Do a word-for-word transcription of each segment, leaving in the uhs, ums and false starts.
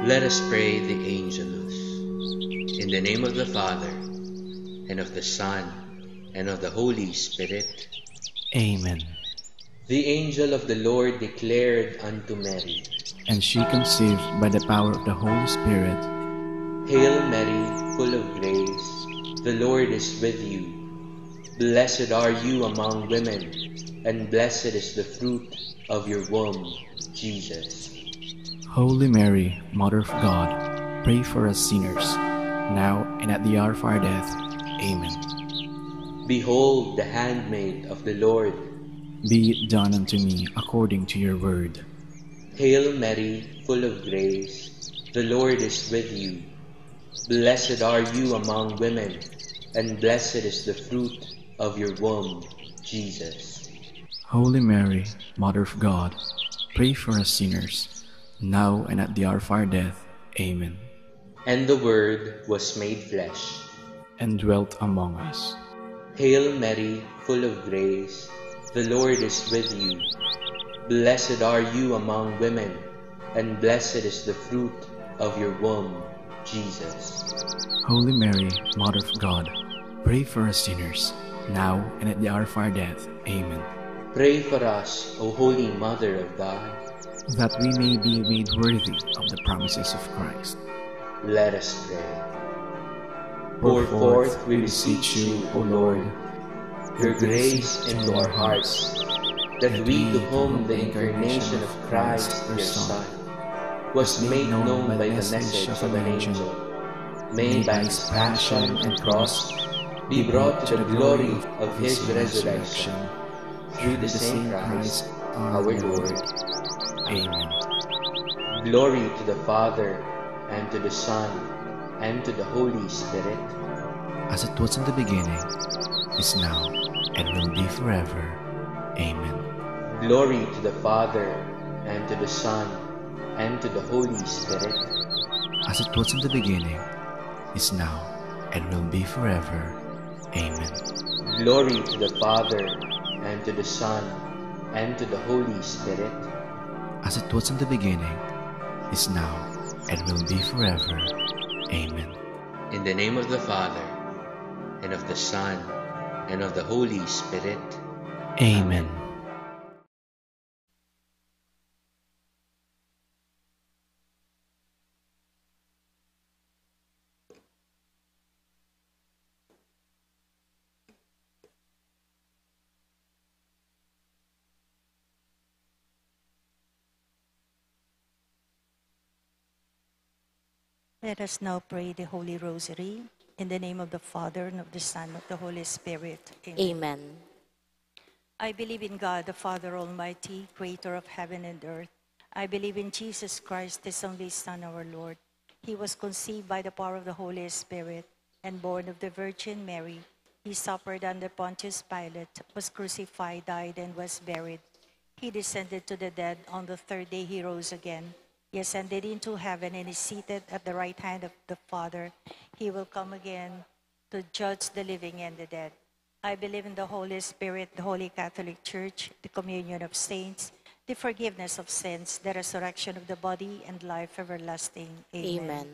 Let us pray the Angelus. In the name of the Father, and of the Son, and of the Holy Spirit. Amen. The angel of the Lord declared unto Mary. And she conceived by the power of the Holy Spirit. Hail Mary, full of grace, the Lord is with you. Blessed are you among women, and blessed is the fruit of your womb, Jesus. Holy Mary, Mother of God, pray for us sinners, now and at the hour of our death. Amen. Behold the handmaid of the Lord. Be it done unto me according to your word. Hail Mary, full of grace, the Lord is with you. Blessed are you among women, and blessed is the fruit of your womb, Jesus. Holy Mary, Mother of God, pray for us sinners, now and at the hour of our death. Amen. And the Word was made flesh. And dwelt among us. Hail Mary, full of grace, the Lord is with you. Blessed are you among women, and blessed is the fruit of your womb, Jesus. Holy Mary, Mother of God, pray for us sinners, now and at the hour of our death. Amen. Pray for us, O Holy Mother of God. That we may be made worthy of the promises of Christ. Let us pray. Pour forth, we beseech you, O Lord, your grace into our hearts, that we to whom the incarnation of Christ, your Son, was made known by the message of an angel, may by his passion and cross be brought to the glory of his resurrection, through the same Christ our Lord. Amen. Glory to the Father, and to the Son, and to the Holy Spirit. As it was in the beginning, is now, and will be forever. Amen. Glory to the Father, and to the Son, and to the Holy Spirit. As it was in the beginning, is now, and will be forever. Amen. Glory to the Father, and to the Son, and to the Holy Spirit. As it was in the beginning, is now, and will be forever. Amen. In the name of the Father, and of the Son, and of the Holy Spirit. Amen. Let us now pray the Holy Rosary. In the name of the Father, and of the Son, and of the Holy Spirit. Amen. Amen. I believe in God, the Father Almighty, creator of heaven and earth. I believe in Jesus Christ, his only Son, our Lord. He was conceived by the power of the Holy Spirit and born of the Virgin Mary. He suffered under Pontius Pilate, was crucified, died, and was buried. He descended to the dead. On the third day he rose again. He ascended into heaven and is seated at the right hand of the Father. He will come again to judge the living and the dead. I believe in the Holy Spirit, the Holy Catholic Church, the communion of saints, the forgiveness of sins, the resurrection of the body, and life everlasting. Amen. Amen.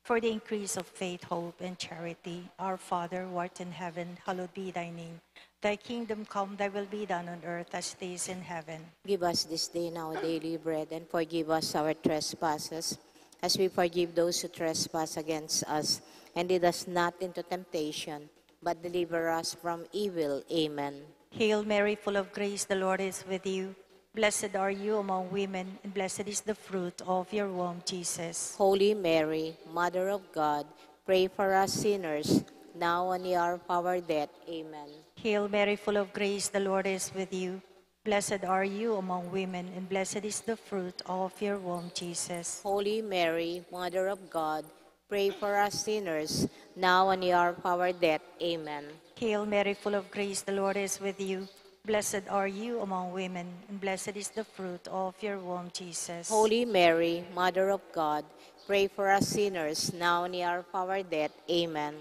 For the increase of faith, hope, and charity, Our Father, who art in heaven, hallowed be thy name. Thy kingdom come, thy will be done on earth as it is in heaven. Give us this day our daily bread, and forgive us our trespasses, as we forgive those who trespass against us. And lead us not into temptation, but deliver us from evil. Amen. Hail Mary, full of grace, the Lord is with you. Blessed are you among women, and blessed is the fruit of your womb, Jesus. Holy Mary, Mother of God, pray for us sinners, now and the hour of our death. Amen. Hail Mary, full of grace, the Lord is with you. Blessed are you among women, and blessed is the fruit of your womb, Jesus. Holy Mary, Mother of God, pray for us sinners, now and the hour of our death. Amen. Hail Mary, full of grace, the Lord is with you. Blessed are you among women, and blessed is the fruit of your womb, Jesus. Holy Mary, Mother of God, pray for us sinners, now and the hour of our death. Amen.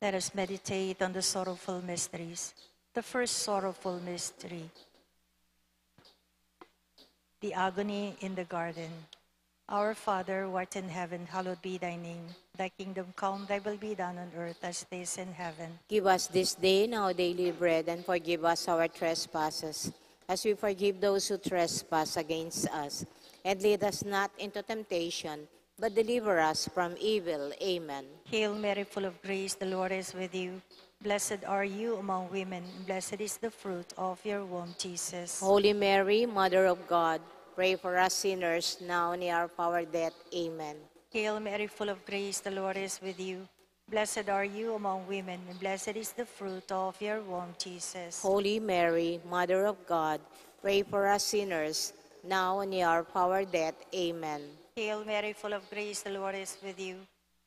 Let us meditate on the sorrowful mysteries. The first sorrowful mystery, the agony in the garden. Our Father, who art in heaven, hallowed be thy name. Thy kingdom come, thy will be done on earth as it is in heaven. Give us this day our daily bread, and forgive us our trespasses, as we forgive those who trespass against us. And lead us not into temptation, but deliver us from evil. Amen. Hail Mary, full of grace, the Lord is with you. Blessed are you among women, and blessed is the fruit of your womb, Jesus. Holy Mary, Mother of God, pray for us sinners, now and in the hour of our death. Amen. Hail Mary, full of grace, the Lord is with you. Blessed are you among women, and blessed is the fruit of your womb, Jesus. Holy Mary, Mother of God, pray for us sinners, now and in the hour of our death. Amen. Hail Mary, full of grace, the Lord is with you.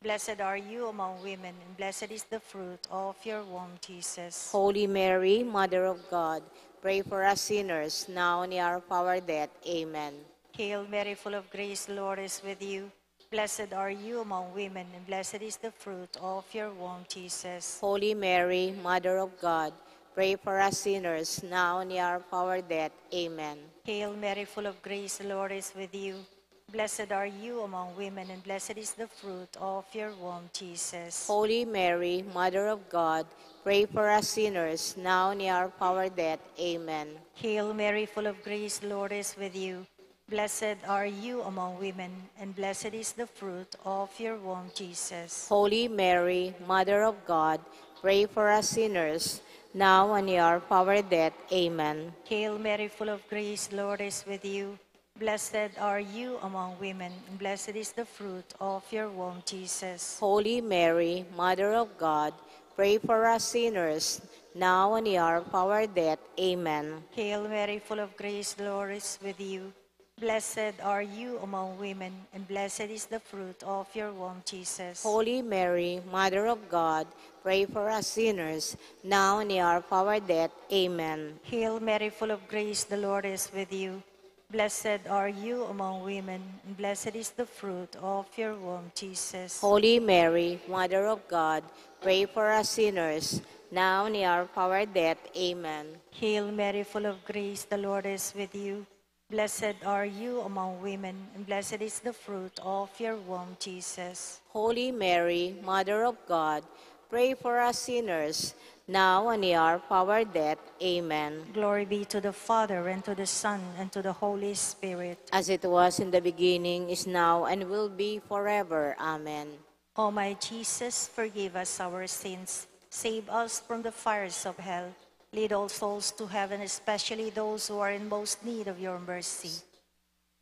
Blessed are you among women, and blessed is the fruit of your womb, Jesus. Holy Mary, Mother of God, pray for us sinners, now and in the hour of our death. Amen. Hail Mary, full of grace, the Lord is with you. Blessed are you among women, and blessed is the fruit of your womb, Jesus. Holy Mary, Mother of God, pray for us sinners, now and in the hour of our death. Amen. Hail Mary, full of grace, the Lord is with you. Blessed are you among women, and blessed is the fruit of your womb, Jesus. Holy Mary, Mother of God, pray for us sinners, now and in the hour of our death. Amen. Hail Mary, full of grace, the Lord is with you. Blessed are you among women, and blessed is the fruit of your womb, Jesus. Holy Mary, Mother of God, pray for us sinners, now and in the hour of our death. Amen. Hail Mary, full of grace, the Lord is with you. Blessed are you among women, and blessed is the fruit of your womb, Jesus. Holy Mary, Mother of God, pray for us sinners, now and in the hour of our death. Amen. Hail Mary, full of grace, the Lord is with you. Blessed are you among women, and blessed is the fruit of your womb, Jesus. Holy Mary, Mother of God, pray for us sinners, now and in the hour of our death. Amen. Hail Mary, full of grace, the Lord is with you. Blessed are you among women, and blessed is the fruit of your womb, Jesus. Holy Mary, Mother of God, pray for us sinners, now and in the hour of our death. Amen. Hail Mary, full of grace, the Lord is with you. Blessed are you among women, and blessed is the fruit of your womb, Jesus. Holy Mary, Mother of God, pray for us sinners, now and in the hour of our death. Amen. Glory be to the Father, and to the Son, and to the Holy Spirit. As it was in the beginning, is now, and will be forever. Amen. O my Jesus, forgive us our sins, save us from the fires of hell, lead all souls to heaven, especially those who are in most need of your mercy.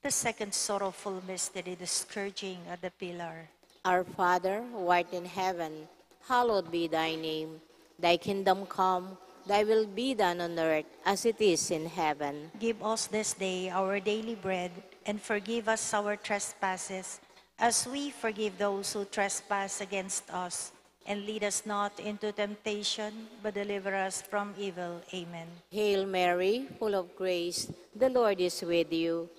The second sorrowful mystery, the scourging at the pillar. Our Father, who art in heaven, hallowed be thy name. Thy kingdom come, thy will be done on earth as it is in heaven. Give us this day our daily bread, and forgive us our trespasses, as we forgive those who trespass against us. And lead us not into temptation, but deliver us from evil. Amen. Hail Mary, full of grace, the Lord is with you.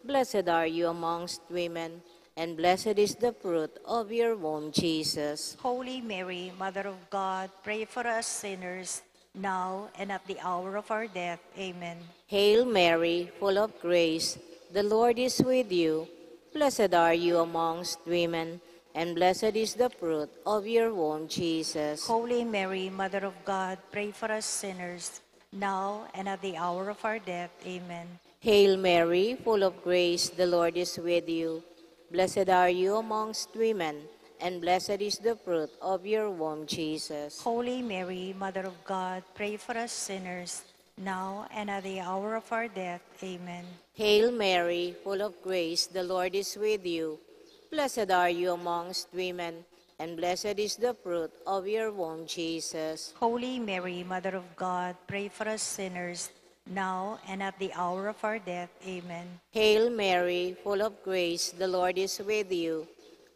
Blessed are you amongst women, and blessed is the fruit of your womb, Jesus. Holy Mary, Mother of God, pray for us sinners, now and at the hour of our death. Amen. Hail Mary, full of grace, the Lord is with you. Blessed are you amongst women, and blessed is the fruit of your womb, Jesus. Holy Mary, Mother of God, pray for us sinners, now and at the hour of our death. Amen. Hail Mary, full of grace, the Lord is with you. Blessed are you amongst women, and blessed is the fruit of your womb, Jesus. Holy Mary, Mother of God, pray for us sinners, now and at the hour of our death. Amen. Hail Mary, full of grace, the Lord is with you. Blessed are you amongst women, and blessed is the fruit of your womb, Jesus. Holy Mary, Mother of God, pray for us sinners, now and at the hour of our death. Amen. Hail Mary, full of grace, the Lord is with you.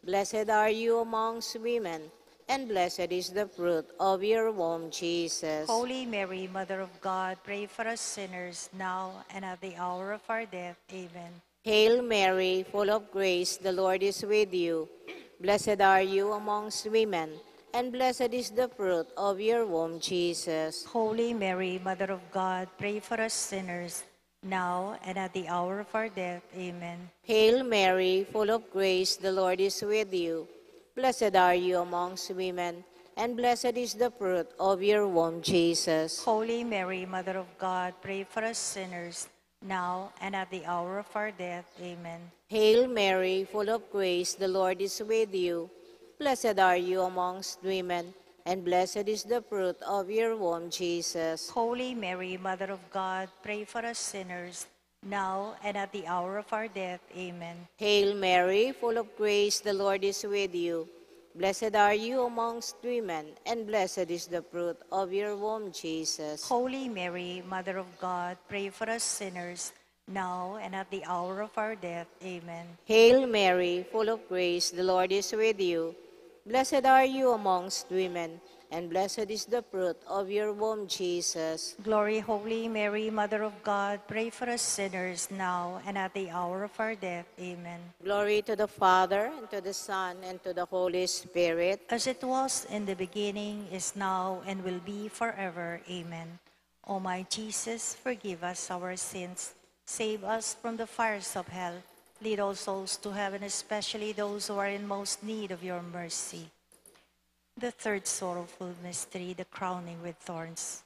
Blessed are you amongst women, and blessed is the fruit of your womb, Jesus. Holy Mary, Mother of God, pray for us sinners, now and at the hour of our death. Amen. Hail Mary, full of grace, the Lord is with you. Blessed are you amongst women, and blessed is the fruit of your womb, Jesus. Holy Mary, Mother of God, pray for us sinners, now and at the hour of our death. Amen. Hail Mary, full of grace, the Lord is with you. Blessed are you amongst women, and blessed is the fruit of your womb, Jesus. Holy Mary, Mother of God, pray for us sinners, now and at the hour of our death. Amen. Hail Mary, full of grace, the Lord is with you. Blessed are you amongst women, and blessed is the fruit of your womb, Jesus. Holy Mary, Mother of God, pray for us sinners, now and at the hour of our death. Amen. Hail Mary, full of grace, the Lord is with you. Blessed are you amongst women, and blessed is the fruit of your womb, Jesus. Holy Mary, Mother of God, pray for us sinners, now and at the hour of our death. Amen. Hail Mary, full of grace, the Lord is with you. Blessed are you amongst women, and blessed is the fruit of your womb, Jesus. Glory, Holy Mary, Mother of God, pray for us sinners, now and at the hour of our death. Amen. Glory to the Father, and to the Son, and to the Holy Spirit. As it was in the beginning, is now, and will be forever. Amen. O my Jesus, forgive us our sins, save us from the fires of hell, lead all souls to heaven, especially those who are in most need of your mercy. The third sorrowful mystery, the crowning with thorns.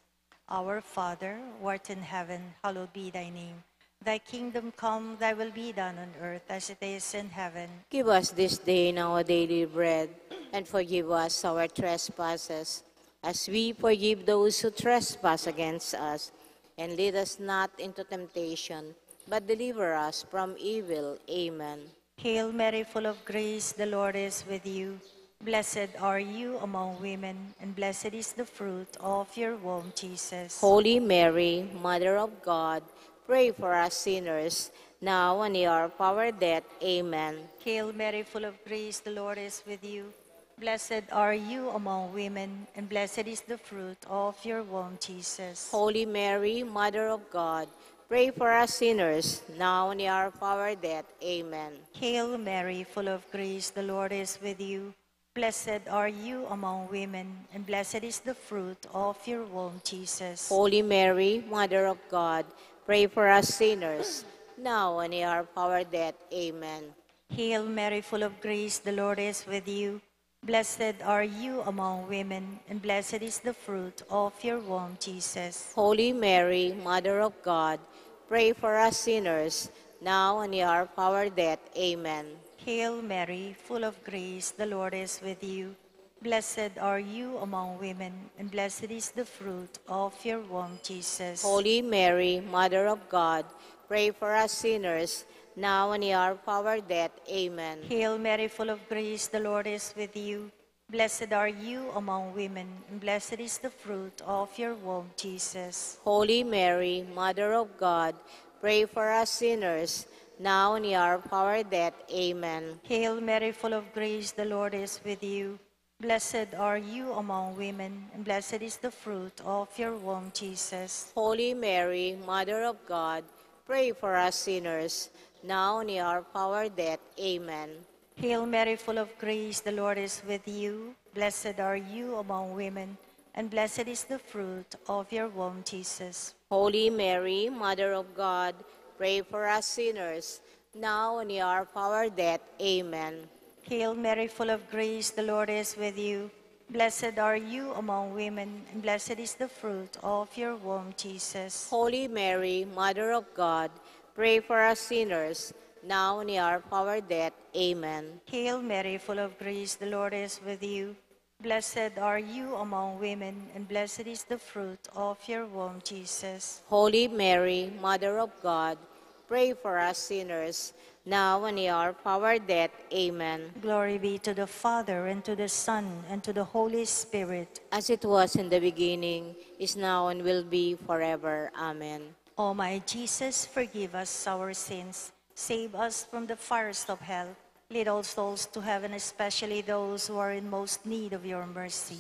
Our Father, who art in heaven, hallowed be thy name. Thy kingdom come, thy will be done on earth as it is in heaven. Give us this day our daily bread, and forgive us our trespasses, as we forgive those who trespass against us. And lead us not into temptation, but deliver us from evil. Amen. Hail Mary, full of grace, the Lord is with you. Blessed are you among women, and blessed is the fruit of your womb, Jesus. Holy Mary, Mother of God, pray for us sinners, now and at the hour of our death. Amen. Hail Mary, full of grace, the Lord is with you. Blessed are you among women, and blessed is the fruit of your womb, Jesus. Holy Mary, Mother of God, pray for us sinners, now and at the hour of our death. Amen. Hail Mary, full of grace, the Lord is with you. Blessed are you among women, and blessed is the fruit of your womb, Jesus. Holy Mary, Mother of God, pray for us sinners, now and at the hour of our death. Amen. Hail Mary, full of grace, the Lord is with you. Blessed are you among women, and blessed is the fruit of your womb, Jesus. Holy Mary, Mother of God, pray for us sinners, now and at the hour of our death. Amen. Hail Mary, full of grace, the Lord is with you. Blessed are you among women, and blessed is the fruit of your womb, Jesus. Holy Mary, Mother of God, pray for us sinners, now and at the hour of our death. Amen. Hail Mary, full of grace, the Lord is with you. Blessed are you among women, and blessed is the fruit of your womb, Jesus. Holy Mary, Mother of God, pray for us sinners, now and at the hour of our death. Amen. Hail Mary, full of grace, the Lord is with you. Blessed are you among women, and blessed is the fruit of your womb, Jesus. Holy Mary, Mother of God, pray for us sinners, now and at the hour of our death. Amen. Hail Mary, full of grace, the Lord is with you. Blessed are you among women, and blessed is the fruit of your womb, Jesus. Holy Mary, Mother of God, pray for us sinners, now and at the hour of our death. Amen. Hail Mary, full of grace, the Lord is with you. Blessed are you among women, and blessed is the fruit of your womb, Jesus. Holy Mary, Mother of God, pray for us sinners, now and at the hour of our death. Amen. Hail Mary, full of grace, the Lord is with you. Blessed are you among women, and blessed is the fruit of your womb, Jesus. Holy Mary, Mother of God, pray for us sinners, now and at the hour of our death. Amen. Glory be to the Father, and to the Son, and to the Holy Spirit. As it was in the beginning, is now, and will be forever. Amen. O my Jesus, forgive us our sins, save us from the fires of hell, lead all souls to heaven, especially those who are in most need of your mercy.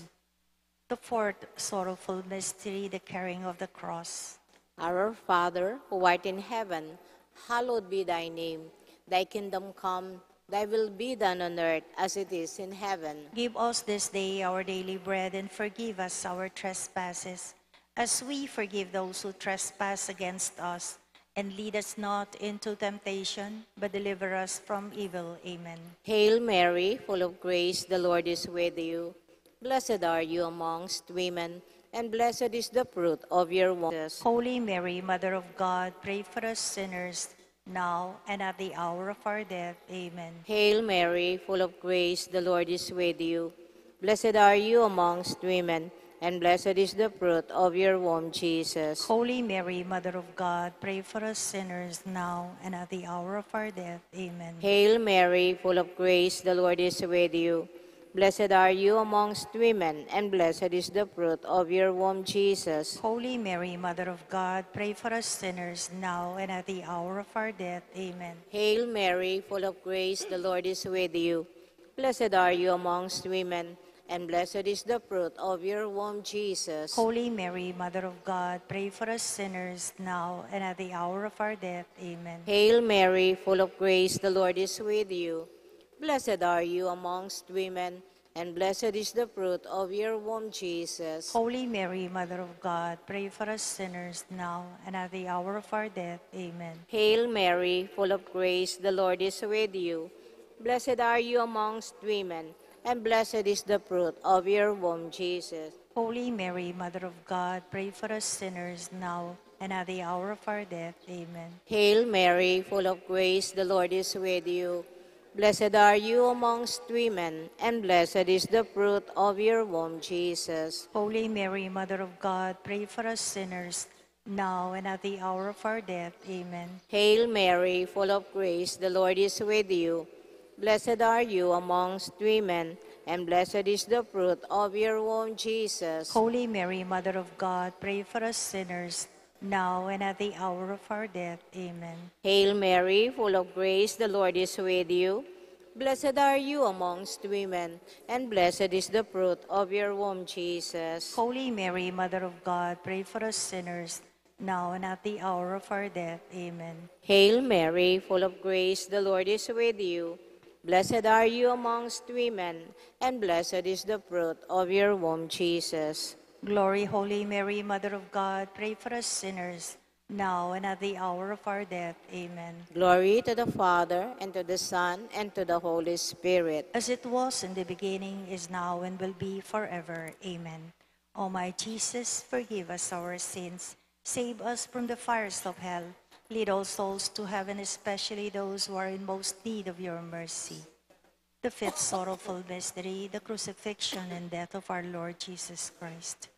The fourth sorrowful mystery, the carrying of the cross. Our Father, who art in heaven, hallowed be thy name. Thy kingdom come, thy will be done on earth as it is in heaven. Give us this day our daily bread, and forgive us our trespasses, as we forgive those who trespass against us. And lead us not into temptation, but deliver us from evil. Amen. Hail Mary, full of grace, the Lord is with you. Blessed are you amongst women, and blessed is the fruit of your womb, Jesus. Holy Mary, Mother of God, pray for us sinners, now and at the hour of our death. Amen. Hail Mary, full of grace, the Lord is with you. Blessed are you amongst women, and blessed is the fruit of your womb, Jesus. Holy Mary, Mother of God, pray for us sinners, now and at the hour of our death. Amen. Hail Mary, full of grace, the Lord is with you. Blessed are you amongst women, and blessed is the fruit of your womb, Jesus. Holy Mary, Mother of God, pray for us sinners, now and at the hour of our death. Amen. Hail Mary, full of grace, the Lord is with you. Blessed are you amongst women, and blessed is the fruit of your womb, Jesus. Holy Mary, Mother of God, pray for us sinners, now and at the hour of our death. Amen. Hail Mary, full of grace, the Lord is with you. Blessed are you amongst women, and blessed is the fruit of your womb, Jesus. Holy Mary, Mother of God, pray for us sinners, now and at the hour of our death. Amen. Hail Mary, full of grace, the Lord is with you. Blessed are you amongst women, and blessed is the fruit of your womb, Jesus. Holy Mary, Mother of God, pray for us sinners, now and at the hour of our death. Amen. Hail Mary, full of grace, the Lord is with you. Blessed are you amongst women, and blessed is the fruit of your womb, Jesus. Holy Mary, Mother of God, pray for us sinners, now and at the hour of our death. Amen. Hail Mary, full of grace, the Lord is with you. Blessed are you amongst women, and blessed is the fruit of your womb, Jesus. Holy Mary, Mother of God, pray for us sinners, now and at the hour of our death. Amen. Hail Mary, full of grace, the Lord is with you. Blessed are you amongst women, and blessed is the fruit of your womb, Jesus. Holy Mary, Mother of God, pray for us sinners, now and at the hour of our death. Amen. Hail Mary, full of grace, the Lord is with you. Blessed are you amongst women, and blessed is the fruit of your womb, Jesus. Glory, Holy Mary, Mother of God, pray for us sinners, now and at the hour of our death. Amen. Glory to the Father, and to the Son, and to the Holy Spirit. As it was in the beginning, is now, and will be forever. Amen. O my Jesus, forgive us our sins, save us from the fires of hell, lead all souls to heaven, especially those who are in most need of your mercy. The fifth sorrowful mystery, the crucifixion and death of our Lord Jesus Christ.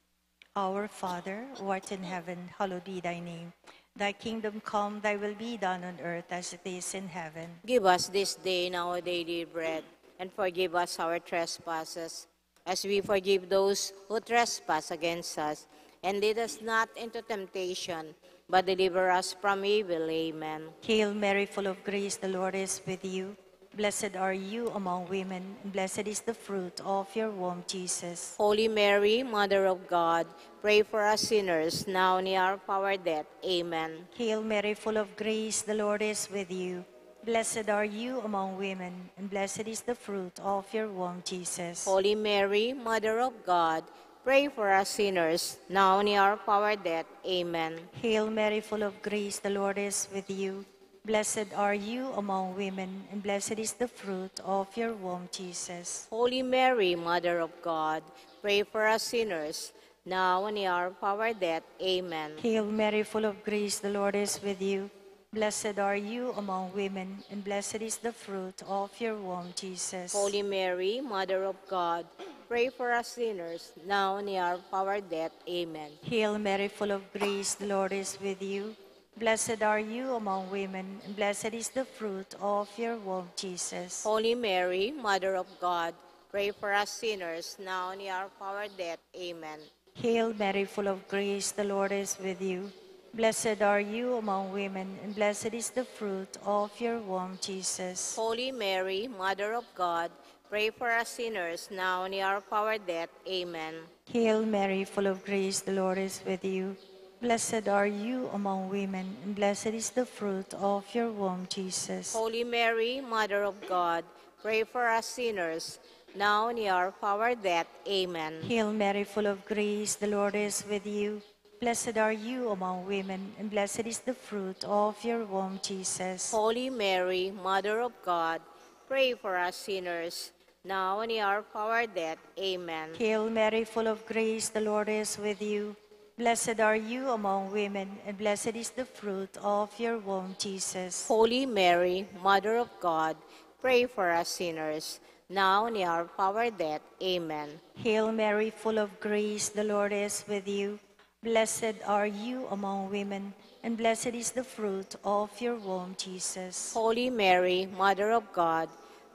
Our Father, who art in heaven, hallowed be thy name. Thy kingdom come, thy will be done on earth as it is in heaven. Give us this day our daily bread, and forgive us our trespasses, as we forgive those who trespass against us. And lead us not into temptation, but deliver us from evil. Amen. Hail Mary, full of grace, the Lord is with you. Blessed are you among women, and blessed is the fruit of your womb, Jesus. Holy Mary, Mother of God, pray for us sinners, now and in the hour of our death. Amen. Hail Mary, full of grace, the Lord is with you. Blessed are you among women, and blessed is the fruit of your womb, Jesus. Holy Mary, Mother of God, pray for us sinners, now and in the hour of our death. Amen. Hail Mary, full of grace, the Lord is with you. Blessed are you among women, and blessed is the fruit of your womb, Jesus. Holy Mary, Mother of God, pray for us sinners, now and in the hour of our death. Amen. Hail Mary, full of grace, the Lord is with you. Blessed are you among women, and blessed is the fruit of your womb, Jesus. Holy Mary, Mother of God, pray for us sinners, now and in the hour of our death. Amen. Hail Mary, full of grace, the Lord is with you. Blessed are you among women, and blessed is the fruit of your womb, Jesus. Holy Mary, Mother of God, pray for us sinners, now and in the hour of our death. Amen. Hail Mary, full of grace, the Lord is with you. Blessed are you among women, and blessed is the fruit of your womb, Jesus. Holy Mary, Mother of God, pray for us sinners, now and in the hour of our death. Amen. Hail Mary, full of grace, the Lord is with you. Blessed are you among women, and blessed is the fruit of your womb, Jesus. Holy Mary, Mother of God, pray for us sinners, now and in the hour of our death. Amen. Hail Mary, full of grace, the Lord is with you. Blessed are you among women, and blessed is the fruit of your womb, Jesus. Holy Mary, Mother of God, pray for us sinners, now and in the hour of our death. Amen. Hail Mary, full of grace, the Lord is with you. Blessed are you among women, and blessed is the fruit of your womb, Jesus. Holy Mary, Mother of God, pray for us sinners, now and in the hour of our death. Amen. Hail Mary, full of grace, the Lord is with you. Blessed are you among women, and blessed is the fruit of your womb, Jesus. Holy Mary, Mother of God,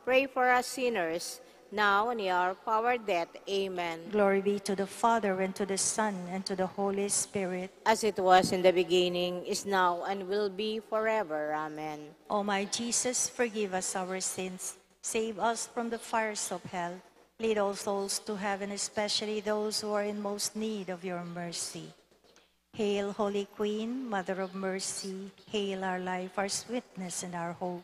pray for us sinners, now and in the hour of our death. Amen. Glory be to the Father, and to the Son, and to the Holy Spirit. As it was in the beginning, is now, and will be forever. Amen. O my Jesus, forgive us our sins, save us from the fires of hell, lead all souls to heaven, especially those who are in most need of your mercy. Hail, Holy Queen, Mother of Mercy, hail our life, our sweetness, and our hope.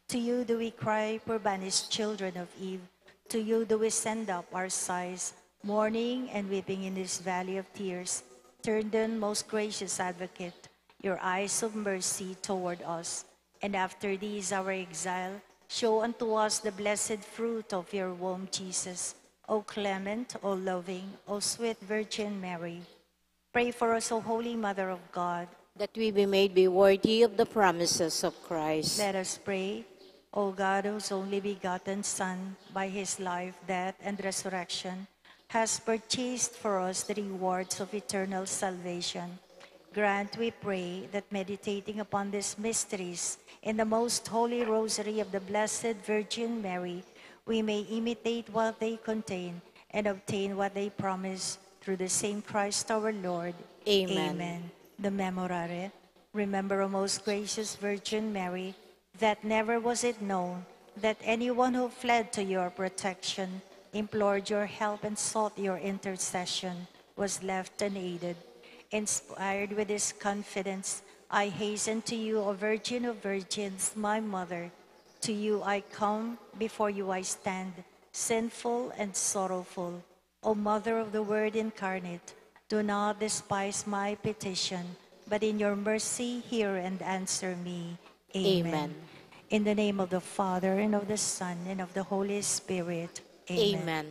To you do we cry, poor banished children of Eve. To you do we send up our sighs, mourning and weeping in this valley of tears. Turn then, most gracious Advocate, your eyes of mercy toward us, and after this our exile, show unto us the blessed fruit of your womb, Jesus. O clement, O loving, O sweet Virgin Mary, pray for us, O Holy Mother of God, that we be made be worthy of the promises of Christ. Let us pray. O God, whose only begotten Son, by his life, death, and resurrection, has purchased for us the rewards of eternal salvation, grant, we pray, that meditating upon these mysteries in the most holy rosary of the Blessed Virgin Mary, we may imitate what they contain and obtain what they promise, through the same Christ our Lord. Amen. Amen. The Memorare. Remember, O most gracious Virgin Mary, that never was it known that anyone who fled to your protection, implored your help, and sought your intercession was left unaided. Inspired with this confidence, I hasten to you, O Virgin of Virgins, my Mother. To you I come, before you I stand, sinful and sorrowful. O Mother of the Word incarnate, do not despise my petition, but in your mercy hear and answer me. Amen. Amen. In the name of the Father, and of the Son, and of the Holy Spirit. Amen. Amen.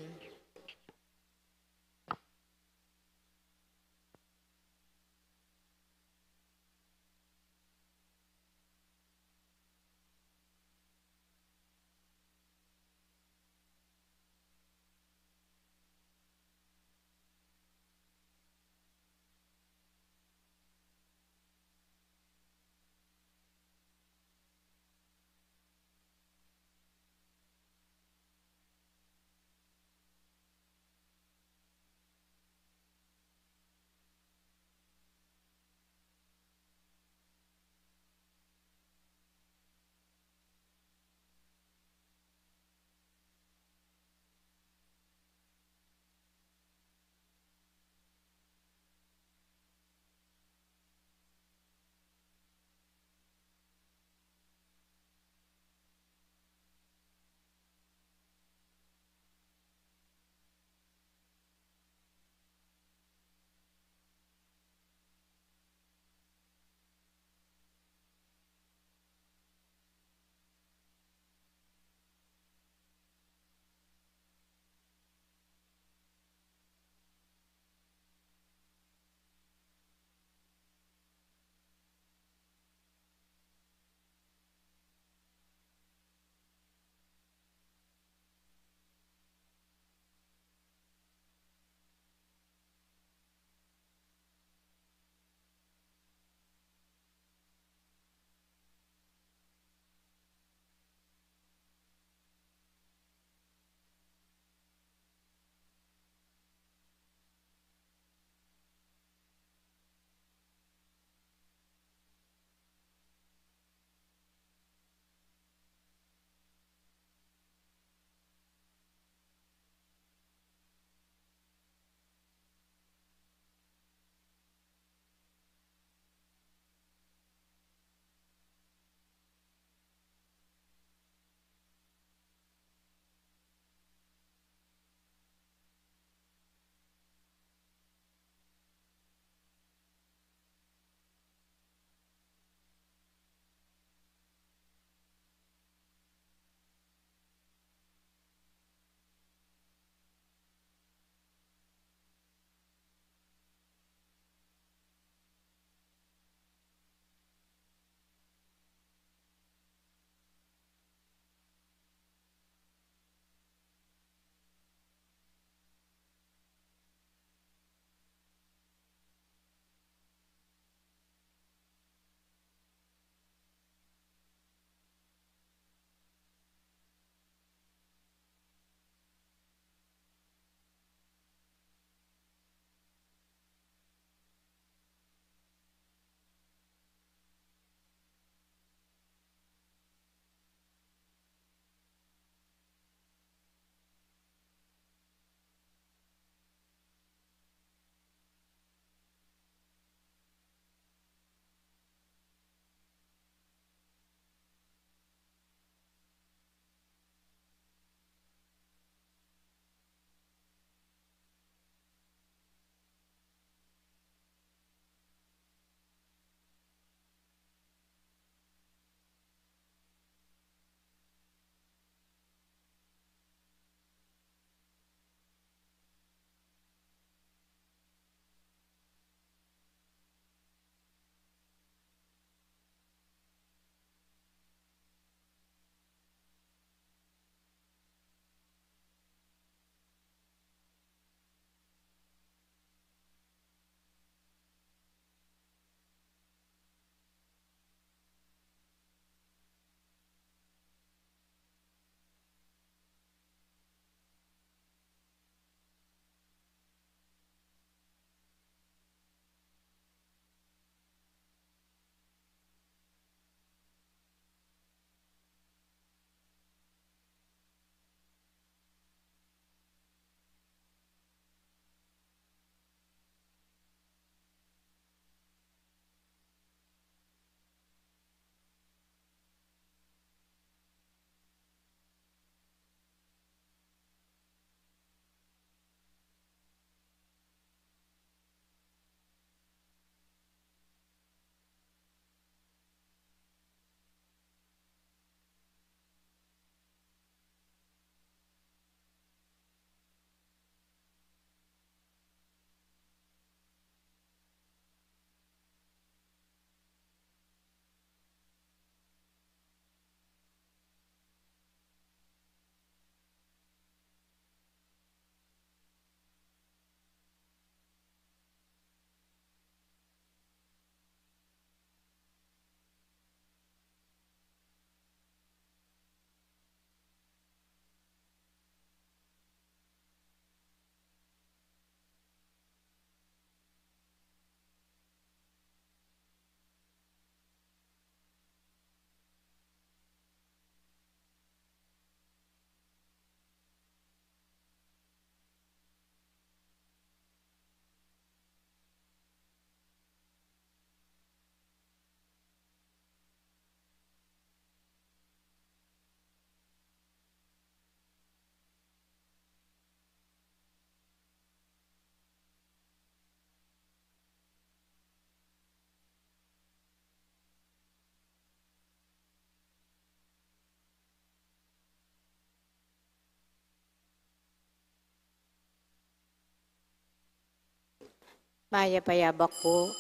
Mayap a yabak pu.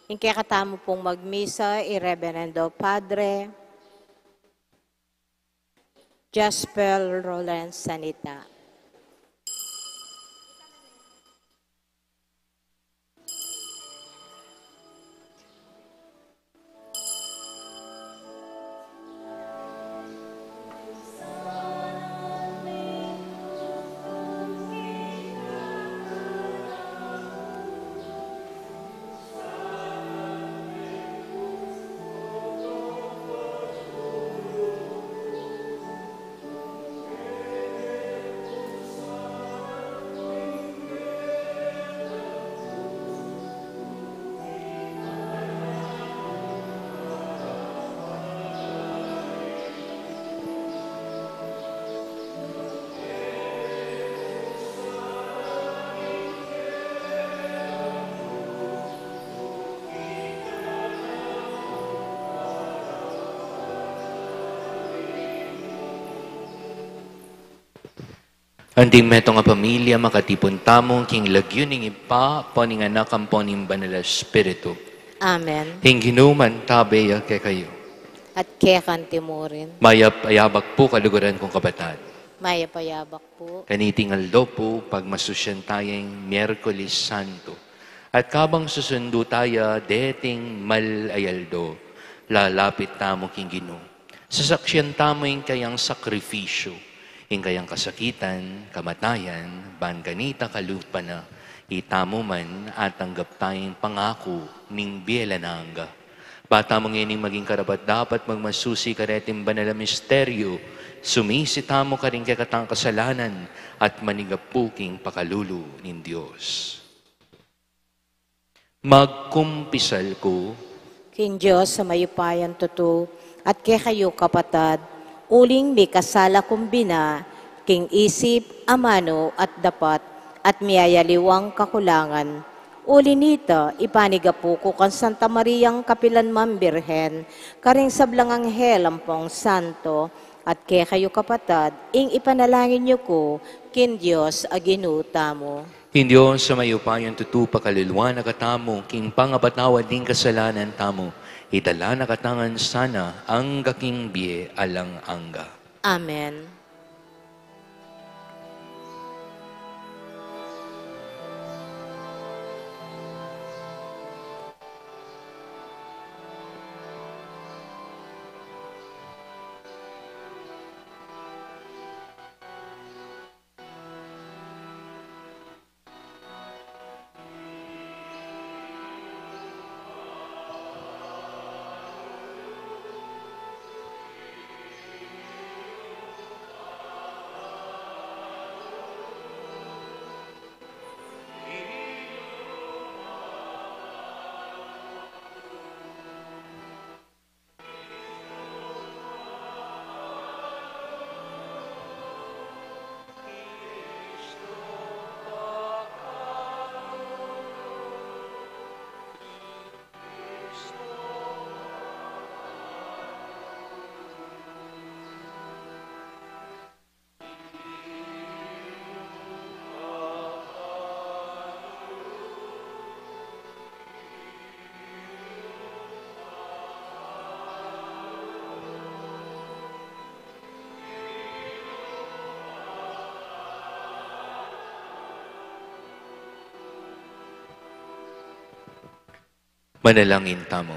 Ing kekatamu pung magmisa, i Reverendo Padre Jasper Roland Sanita. Anting metung a pamilya, makatipun tamu king lagyu ning Ibpa, ampo ning Anak, ampo ning Banal a Espiritu. Amen. Ing Ginu mantabe ya kekayu. At keka naman murin. Mayap a yabak pu, kaluguran kung kapatad. Mayap a yabak pu. Kaniting aldo pu, pagmasusyan taya ing Miyerkules Santo. At kabang susundu taya deting mal a aldo, lalapit tamu king Ginu. Sasaksian tamu ing kayang sakrifisyu, ing kayang kasakitan, kamatayan, ban kanita kalupa na, itamu man atanggap taya ing pangaku ning bie alang angga. Ba tamu ngeni maging karapat-dapat magmasusi kareting banal a misteryu, sumisi tamu karing kekatang kasalanan at manigapu king pakalulu ning Dios. Magkumpisal ku king Dios a mayupayang tutu, at kekayu kapatad, uling mikasala kung bina, king isip, amanu, at dapat, at miyayaliwang kakulangan. Uli nita, ipanigapu ku kang Santa Mariang kapilan man Birhen, karing sablang anghel ampong santo, at kekayu kapatad, ing ipanalangin yu ku king Dios a Ginu tamu. Ing Dios a mayupayang tutu pakaluluan na katamu, king pangapatawad ning kasalanan tamu, idala na katamu ngan sana angga king bie alang angga. Amen. Manalangin tamu.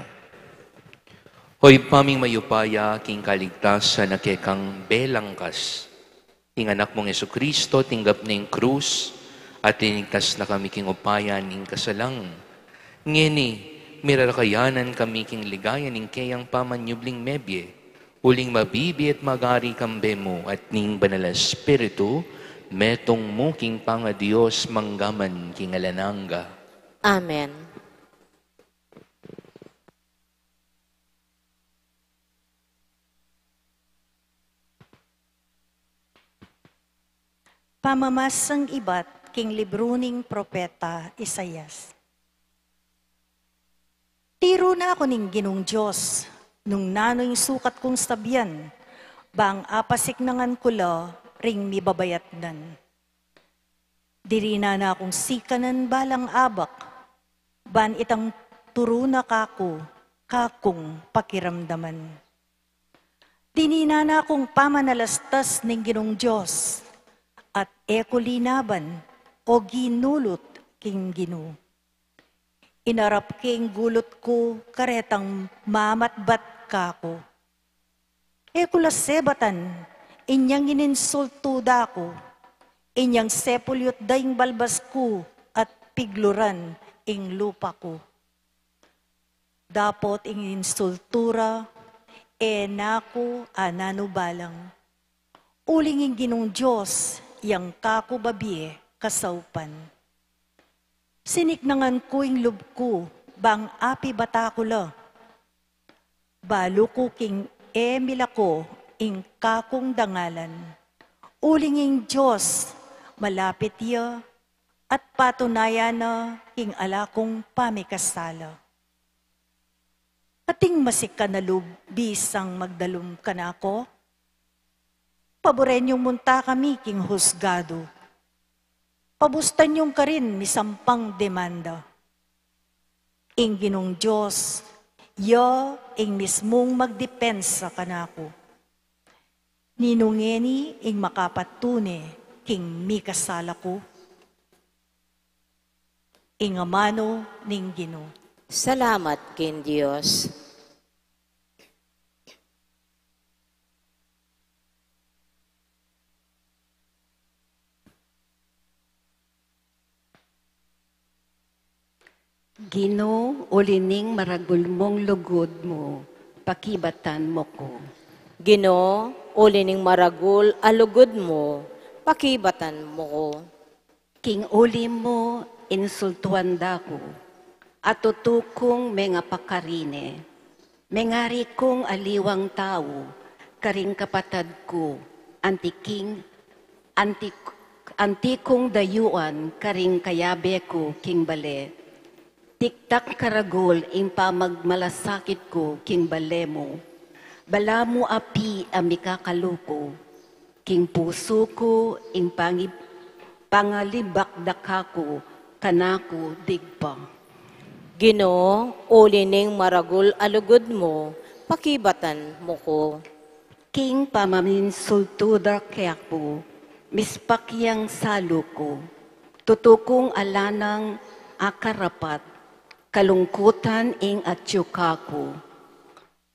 O Ibpa ming mayupaya, king kaligtasan a kekang belangkas, ing Anak mung Jesucristo, tinggap na ing krus, at tinigtas na kami king upaya ning kasalang. Ngeni, mirarakayanan kami king ligaya ning keyang pamanyubling mebie, uling mabibie at magari kambe mu at ning Banal a Espiritu, metung mu king pangaDios manggaman king alang angga. Amen. Pamamasang ibat king libru ning propeta Isaias. Tiru na ku ning Ginung Dios, nung nanu ing sukat kung sabian, bang apasiknangan ku la ring mibabayatnan. Dirinan na kung sikanan balang abak, Ban itang turu na kaku, kakung pakiramdaman. Dininan na kung pamanalastas ning Ginung Dios, at e ku linaban o ginulut king Ginu. Inarap ke ing gulut ku karetang mamatbat kaku. E ku la sebatan, inyang ininsultu da ku, inyang sepulyut da ing balbas ku at pigluran ing lupa ku. Dapot ing insultu ra, e na ku ananu balang. Uling ing Ginung Dios yang kaku babie kasaupan. Siniknangan ku ing lub ku, bang apibata ku la. Balu ku king e milako ing kakung dangalan. Uling ing Dios, malapit ya, at patunayan na king ala kung pamikasala. Ating masikan a lub bisang magdalum kanako? Paburen yung munta kami king husgadu. Pabustan yung karin misampang demanda. Ing Ginung Dios, ya ing mismung magdepensa kanaku. Ninu ngeni ing makapatune king mikasala ku? Ing amanu ning Ginu. Salamat king Dios. Ginu, uli ning maragul mung lugud mu, pakibatan mu ku. Ginu, uli ning maragul a lugud mu, pakibatan mu ku. King uli mu, insultuan da ku, at tutu kung mengapakarine. Mengari kung aliwang tau, karing kapatad ku, anti king, anti, anti kung dayuan, karing kayabe ku king bale. Tiktak karagul ing pamagmalasakit ku king bale mu. Balamu api a mikakaluku. King pusu ku ing pangib-, pangalibak da kaku, kanaku digpa. Ginu, uli ning maragul a lugud mu, pakibatan mu ku. King pamaminsultu da kaku, mispak yang salu ku. Tutu kung ala nang akarapat, kalungkutan ing atyu kaku.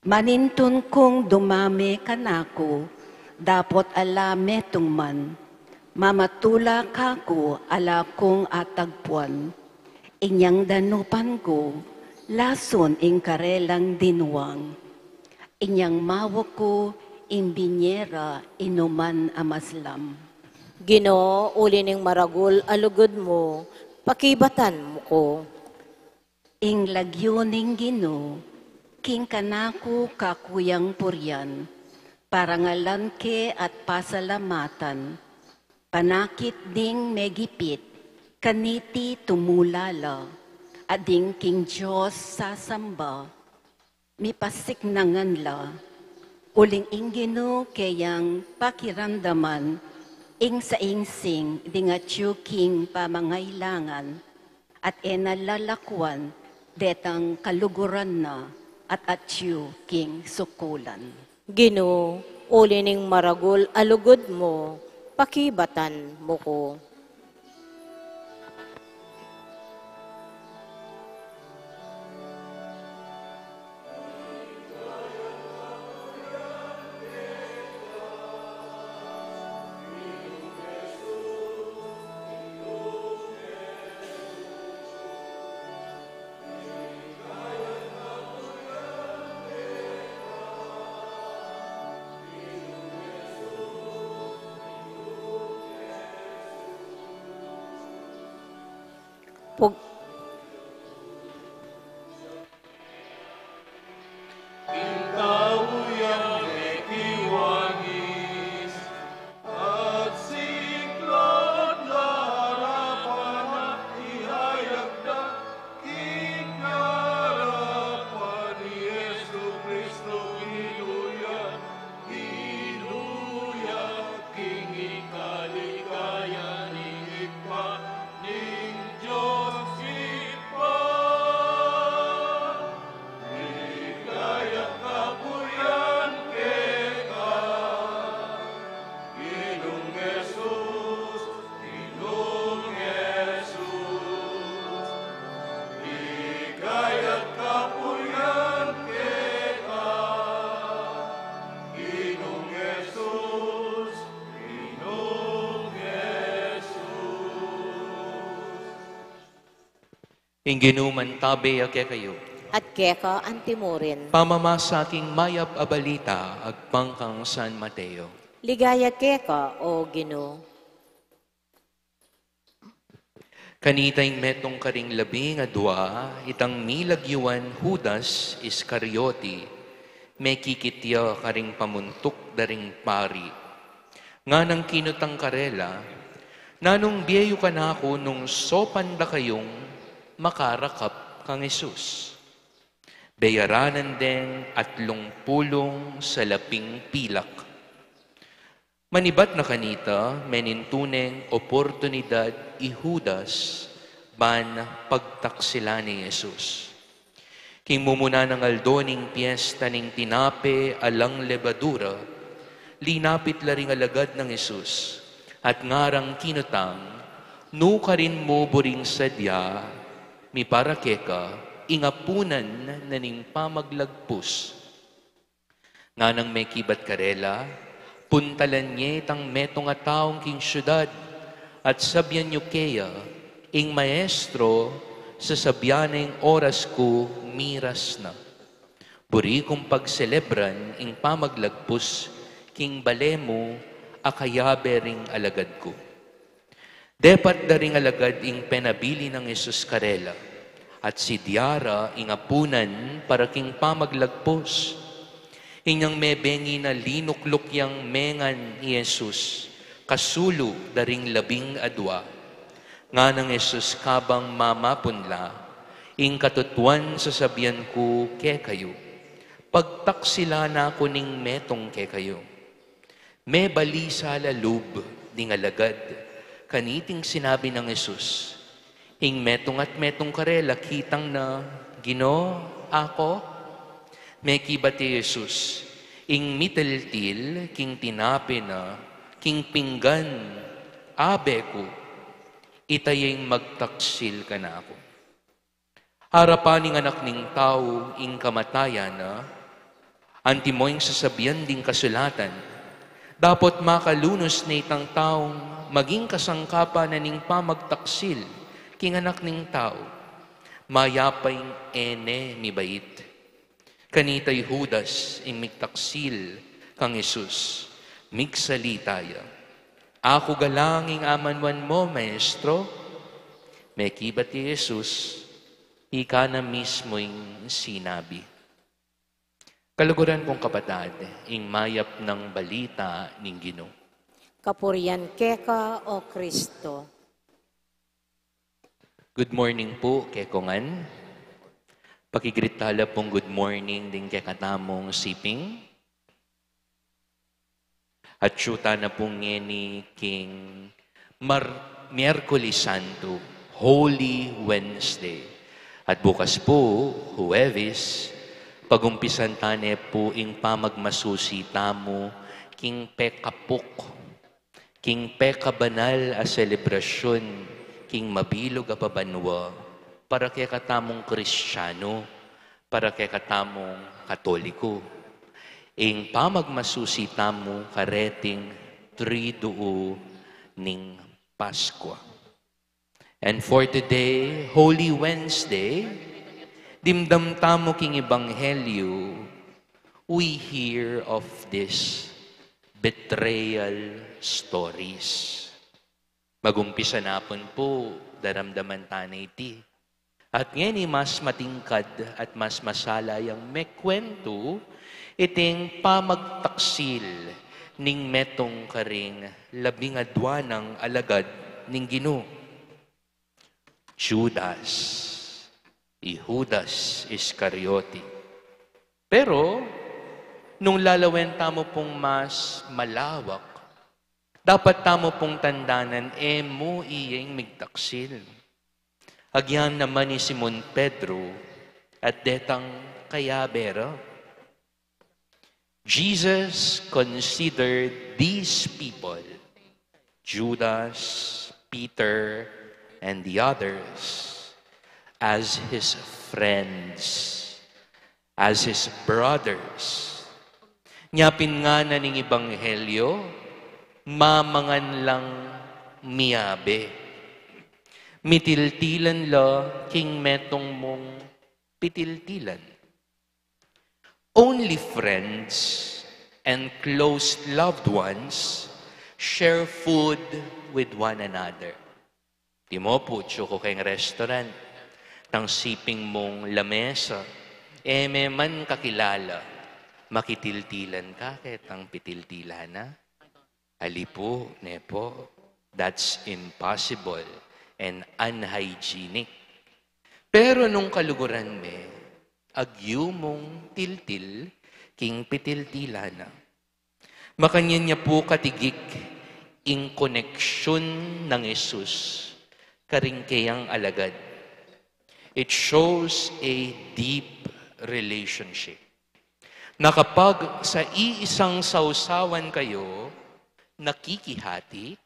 Manintun kung dumame kanaku, dapot ala metung man, mamatula kaku ala kung atagpuan. Inyang danupan ku, lasun ing karelang dinuang. Inyang mawak ku, ing binye ra inuman a maslam. Ginu, uli ning maragul a lugud mu, pakibatan mu ku. Ing lagyu ning Ginu, king kanaku kaku yang purian, parangalan ke at pasalamatan, panakit ding megipit, kaniti tumula la, at ding king Dios sasamba, mipasiknangan la. Uling ing Ginu keyang pakiramdaman, ing saingsing ding atyu king pamangailangan, at e na lalakuan detang kaluguran na at atyu king sukulan. Ginu, uli ning maragul a lugud mu, pakibatan mu ku. Pug- Ing tau yang mekiwangis, at siklat la arapan na ihayag da king arapan ni Jesu Kristo, Ginu ya, Ginu ya, king ika ni kaya ning Ibpa ning Dios. Ing Ginu mantabe ya kekayu. At keka antimurin. Pamamasa king mayap a balita agpang kang San Mateo. Ligaya keka, O Ginu. Kanita ing metung karing labing adua, itang milagyuan Judas Iscariote, mekikit ya karing pamuntuk da ring pari. Nganang kinutang karela, "Nanung bie yu kanaku nung saupan da kayung makarakap kang Jesus?" Beyaranan deng atlung pulung salaping pilak. Manibat na kanita, menintu neng oportunidad i Judas ban pagtaksilan i Jesus. King mumuna nang aldo ning piesta ning tinape alang lebadura, linapit la ring alagad nang Jesus, at ngarang kinutang, "Nukarin mu buring sadya mipara keka ing apunan na ning pamaglagpus?" Nganang mekibat karela, puntalan ye itang metung a taung king siudad, at sabian yu keya, "Ing Maestro, sasabyan na ing oras ku, miras na. Buri kung pagselebran ing pamaglagpus king bale mu a kayabe ring alagad ku." Depat da ring alagad ing penabilin nang Jesus karela, at sidya ra ing apunan para king pamaglagpus. Inyang mebengi na, linukluk yang mengan i Jesus kasulu da ring labing adua. Nganang Jesus kabang mamapun la, "Ing katutuan sasabian ku kekayu, pagtaksilan na ku ning metung kekayu." Mebalisa la lub ding alagad kaniting sinabi nang Jesus. Ing metung at metung karela kitang na, "Ginu, aku?" Mekibat i Jesus, "Ing mitiltil king tinape na king pinggan abe ku, ita ya ing magtaksil kanaku." Arapan ning Anak ning Tau ing kamatayan na, antimo ing sasabian ding kasulatan, dapot makalunus ne itang taung maging kasangkapan na ning pamagtaksil king Anak ning Tau. Mayap ing e ne mibait. Kanita i Judas ing migtaksil kang Jesus, migsalita ya, "Aku galang ing amanuan mu, Maestro." Mekibat i Jesus, "Ika na mismu ing sinabi." Kaluguran kung kapatad, ing mayap nang balita ning Ginu. Kapurian keka, O Kristo. Good morning pu kekongan. Pakigreet tala pung good morning ding kekatamung siping. Atyu tana pu ngeni king Mar-, Miyerkules Santo, Holy Wednesday. At bukas pu, Huwebes, pagumpisan tane pu ing pamagmasusi tamu king pekapuk, king pekabanal a selebrasyun king mabilug a pabanua, para kekatamung Kristiano, para kekatamung Katoliko, ing pamagmasusi tamu kareting Triduo ning Paskua. And for today, Holy Wednesday, dimdam tamu king Ebanghelyo, we hear of this betrayal stories. Magumpisa na pun pu, daramdaman tana iti. At ngeni mas matingkad at mas masala yang mekwentu iting pamagtaksil ning metung karing labing adua nang alagad ning Ginu. Judas, i Judas Iscariote. Pero, nung lalawen tamu pung mas malawak, dapat tamu pung tandanan, e mu iya ing migtaksil. Agyang naman i Simon Pedro at detang kayabe ra. Jesus considered these people, Judas, Peter, and the others, as his friends, as his brothers. Nyapin ngana ning Ebanghelyo, mamangan lang miyabe. Mitiltilan la king metung mung pitiltilan. Only friends and close loved ones share food with one another. Di mo pu, tsuku keng restaurant, tang siping mung lamesa, e me man kakilala, makitiltilan ka ketang pitiltilan na? Ali pu, ne pu, that's impossible and unhygienic. Pero nung kaluguran me, agyu mung tiltil king pitiltilan na. Makanyan ya pu katigik ing koneksyun nang Jesus karing keyang alagad. It shows a deep relationship. Na kapag sa iisang sawsawan kayo nakikihati,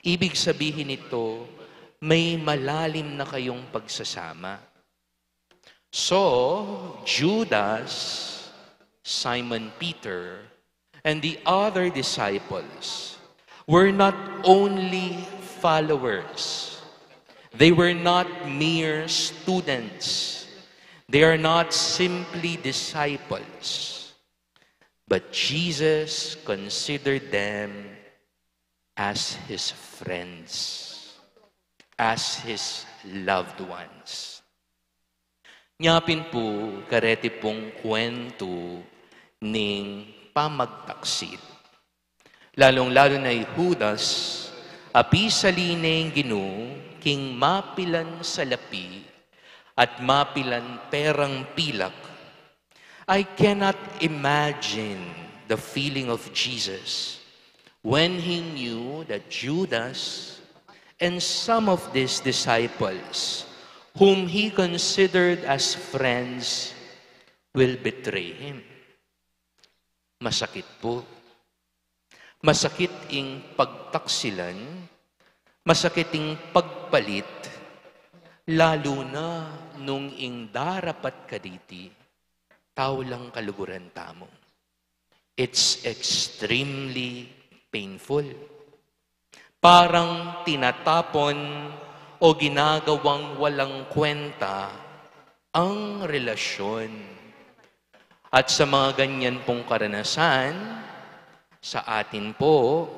ibig sabihin nito, may malalim na kayong pagsasama. So, Judas, Simon Peter, and the other disciples were not only followers, they were not mere students, they are not simply disciples, but Jesus considered them as his friends, as his loved ones. Nya pin pu, kareti pung kwentu ning pamagtaksil. Lalung-lalu na i Judas, apisali ne ing Ginu king mapilan salapi at mapilan perang pilak. I cannot imagine the feeling of Jesus when he knew that Judas and some of these disciples, whom he considered as friends, will betray him. Masakit pu. Masakit ing pagtaksilan, masakit ing pagpalit, lalu na nung ing darapat kaditi, tau lang kaluguran tamu. It's extremely painful. Parang tinatapon o ginagawang walang kwenta ang relasyon. At sa mga ganyan pong karanasan, sa atin po,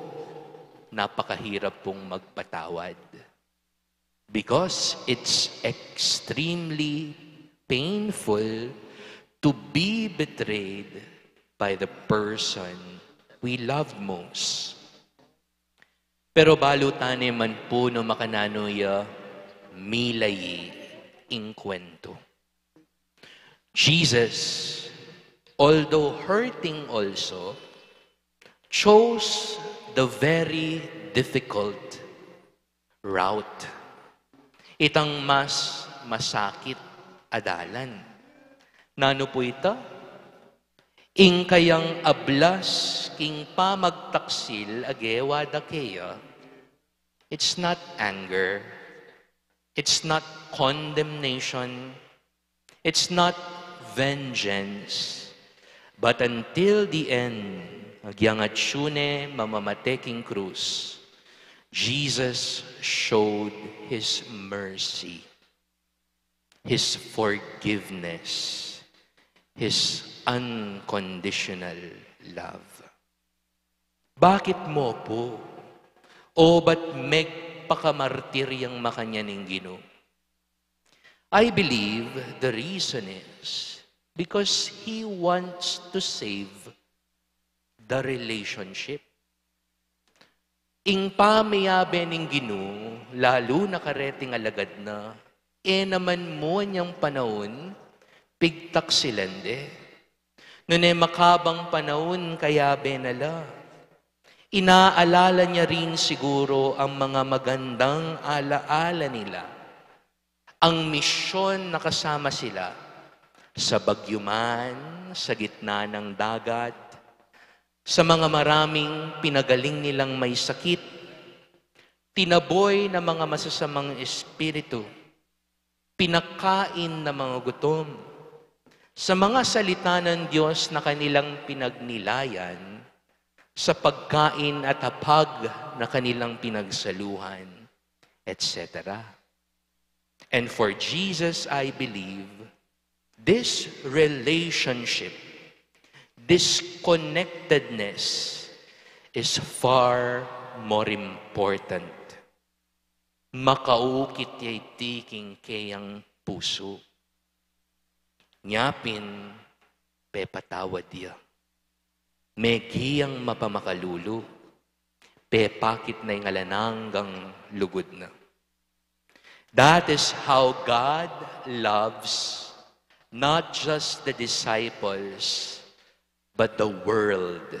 napakahirap pong magpatawad. Because it's extremely painful to be betrayed by the person we love most. Pero balu tane man pu no makananu ya milayi ing kwentu. Jesus, although hurting also, chose the very difficult route. Itang mas masakit a dalan. Nanu pu ita? Ing kayang ablas king pamagtaksil a gewa da keya, it's not anger, it's not condemnation, it's not vengeance, but until the end, agyang atsu ne mamamate king krus, Jesus showed his mercy, his forgiveness, his unconditional love. Bakit mo pu? O ba't megpakamartir yang makanyan ing Ginu? I believe the reason is because he wants to save the relationship. Ing pamiyabe ning Ginu, lalu na kareting alagad na, e naman mu anyang panaun pigtaksilan de. Nune makabang panaun kayabe na la. Inaalala niya rin siguro ang mga magandang alaala nila. Ang misyon na kasama sila sa bagyo man, sa gitna ng dagat, sa mga maraming pinagaling nilang may sakit, tinaboy ng mga masasamang espiritu, pinakain ng mga gutom, sa mga salita ng Diyos na kanilang pinagnilayan, sa pagkain at hapag na kanilang pinagsaluhan, et cetera. And for Jesus, I believe, this relationship, this connectedness is far more important. Makaukit ya iti king keyang pusu. Nya pin, pepatawad ya. Megia yang mapamakalulu, pepakit na ing alang anggang lugud na. That is how God loves not just the disciples, but the world.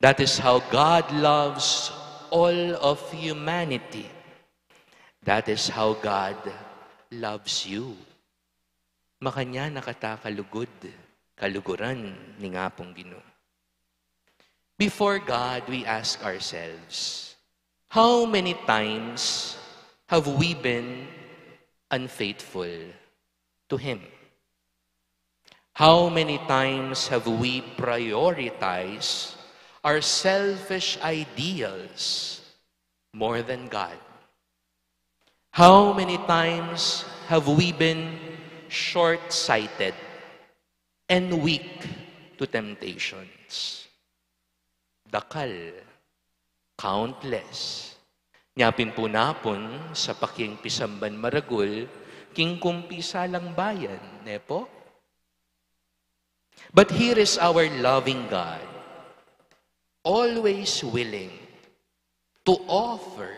That is how God loves all of humanity. That is how God loves you. Makanyan na kata kalugud, kaluguran ning Apung Ginu. Before God, we ask ourselves, how many times have we been unfaithful to Him? How many times have we prioritized our selfish ideals more than God? How many times have we been short-sighted and weak to temptations? Dakal, countless. Nya pin pu napun sa paking pisamban maragul, king kumpisalang bayan, ne pu? But here is our loving God, always willing to offer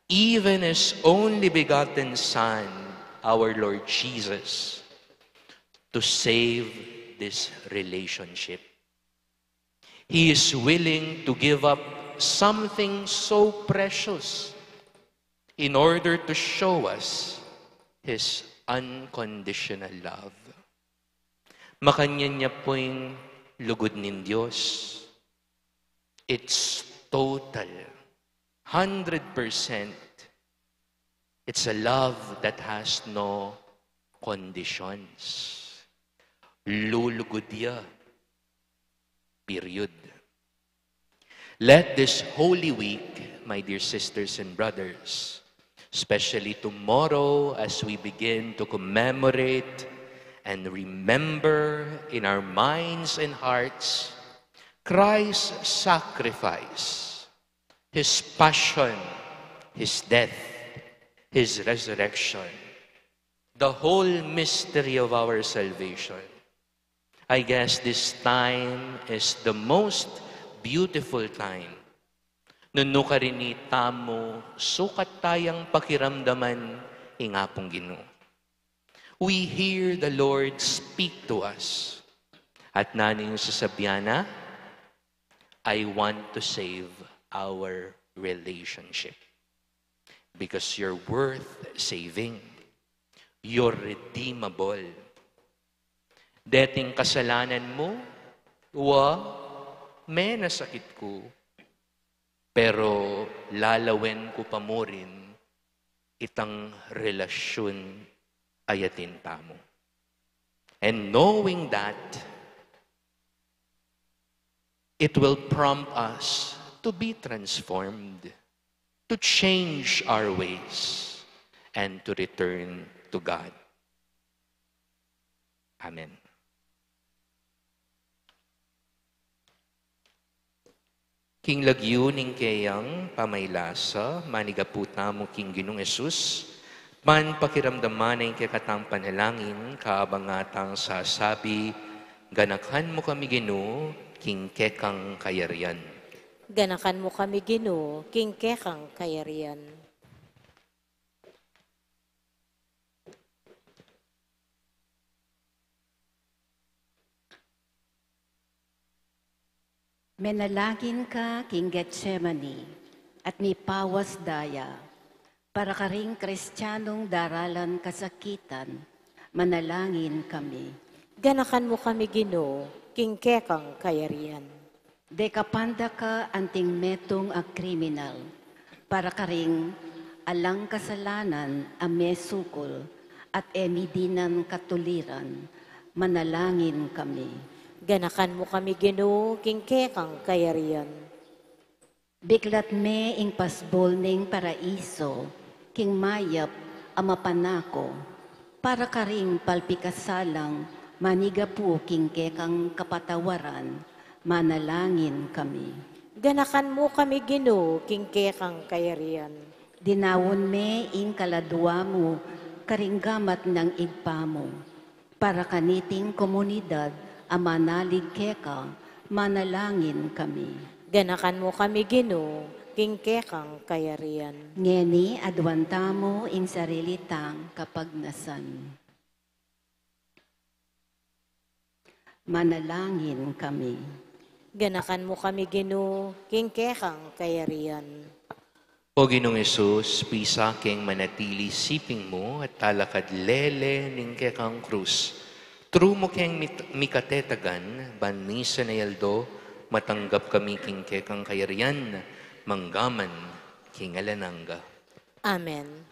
even His only begotten Son, our Lord Jesus, to save this relationship. He is willing to give up something so precious in order to show us His unconditional love. Makanyan ya pu ing lugud ning Dios. It's total, hundred percent. It's a love that has no conditions. Lulugud ya. Period. Let this Holy Week, my dear sisters and brothers, especially tomorrow as we begin to commemorate and remember in our minds and hearts Christ's sacrifice, His passion, His death, His resurrection, the whole mystery of our salvation. I guess this time is the most beautiful time. Nung nukarin itamu, sukat tayang pakiramdaman ing Apung Ginu. We hear the Lord speak to us. At nanu ing sasabyan na, "I want to save our relationship. Because you're worth saving. You're redeemable. Deting kasalanan mu, wa, menasakit ku. Pero lalawen ku pa mu rin itang relasyun a atin tamu." And knowing that, it will prompt us to be transformed, to change our ways, and to return to God. Amen. King lagyu ning keyang pamaylasa, manigapu tamu king Ginung Jesus, ban pakiramdaman na ing kekatang panalangin, kabang atang sasabi, "Ganakan mu kami, Ginu, king kekang kayarian." Ganakan mu kami, Ginu, king kekang kayarian. Menalangin ka king Getsemani at mipawas daya para karing Kristianong daralan kasakitan, manalangin kami. Ganakan mu kami, Ginu, king kekang kayarian. Dekapan da ka anting metung a kriminal, para karing alang kasalanan a mesukul at e mi dinan katuliran, manalangin kami. Ganakan mu kami, Ginu, king kekang kayarian. Biklat me ing pasbul ning paraiso king mayap a mapanako, para karing palpikasalang manigapu king kekang kapatawaran, manalangin kami. Ganakan mu kami, Ginu, king kekang kayarian. Dinaun me ing kaladua mu karing gamat nang Ibpa mu, para kaniting komunidad a manalig keka, manalangin kami. Ganakan mu kami, Ginu, king kekang kayarian. Ngeni, aduan tamu ing sarili tang kapagnasan. Manalangin kami. Ganakan mu kami, Ginu, king kekang kayarian. O Ginung Jesus, pisa keng manatili siping mu at talakad lele ning kekang krus. Turu mu keng mit-, mikatetagan, ban misan a aldo, matanggap kami king kekang kayarian, manggaman king alang angga. Amen.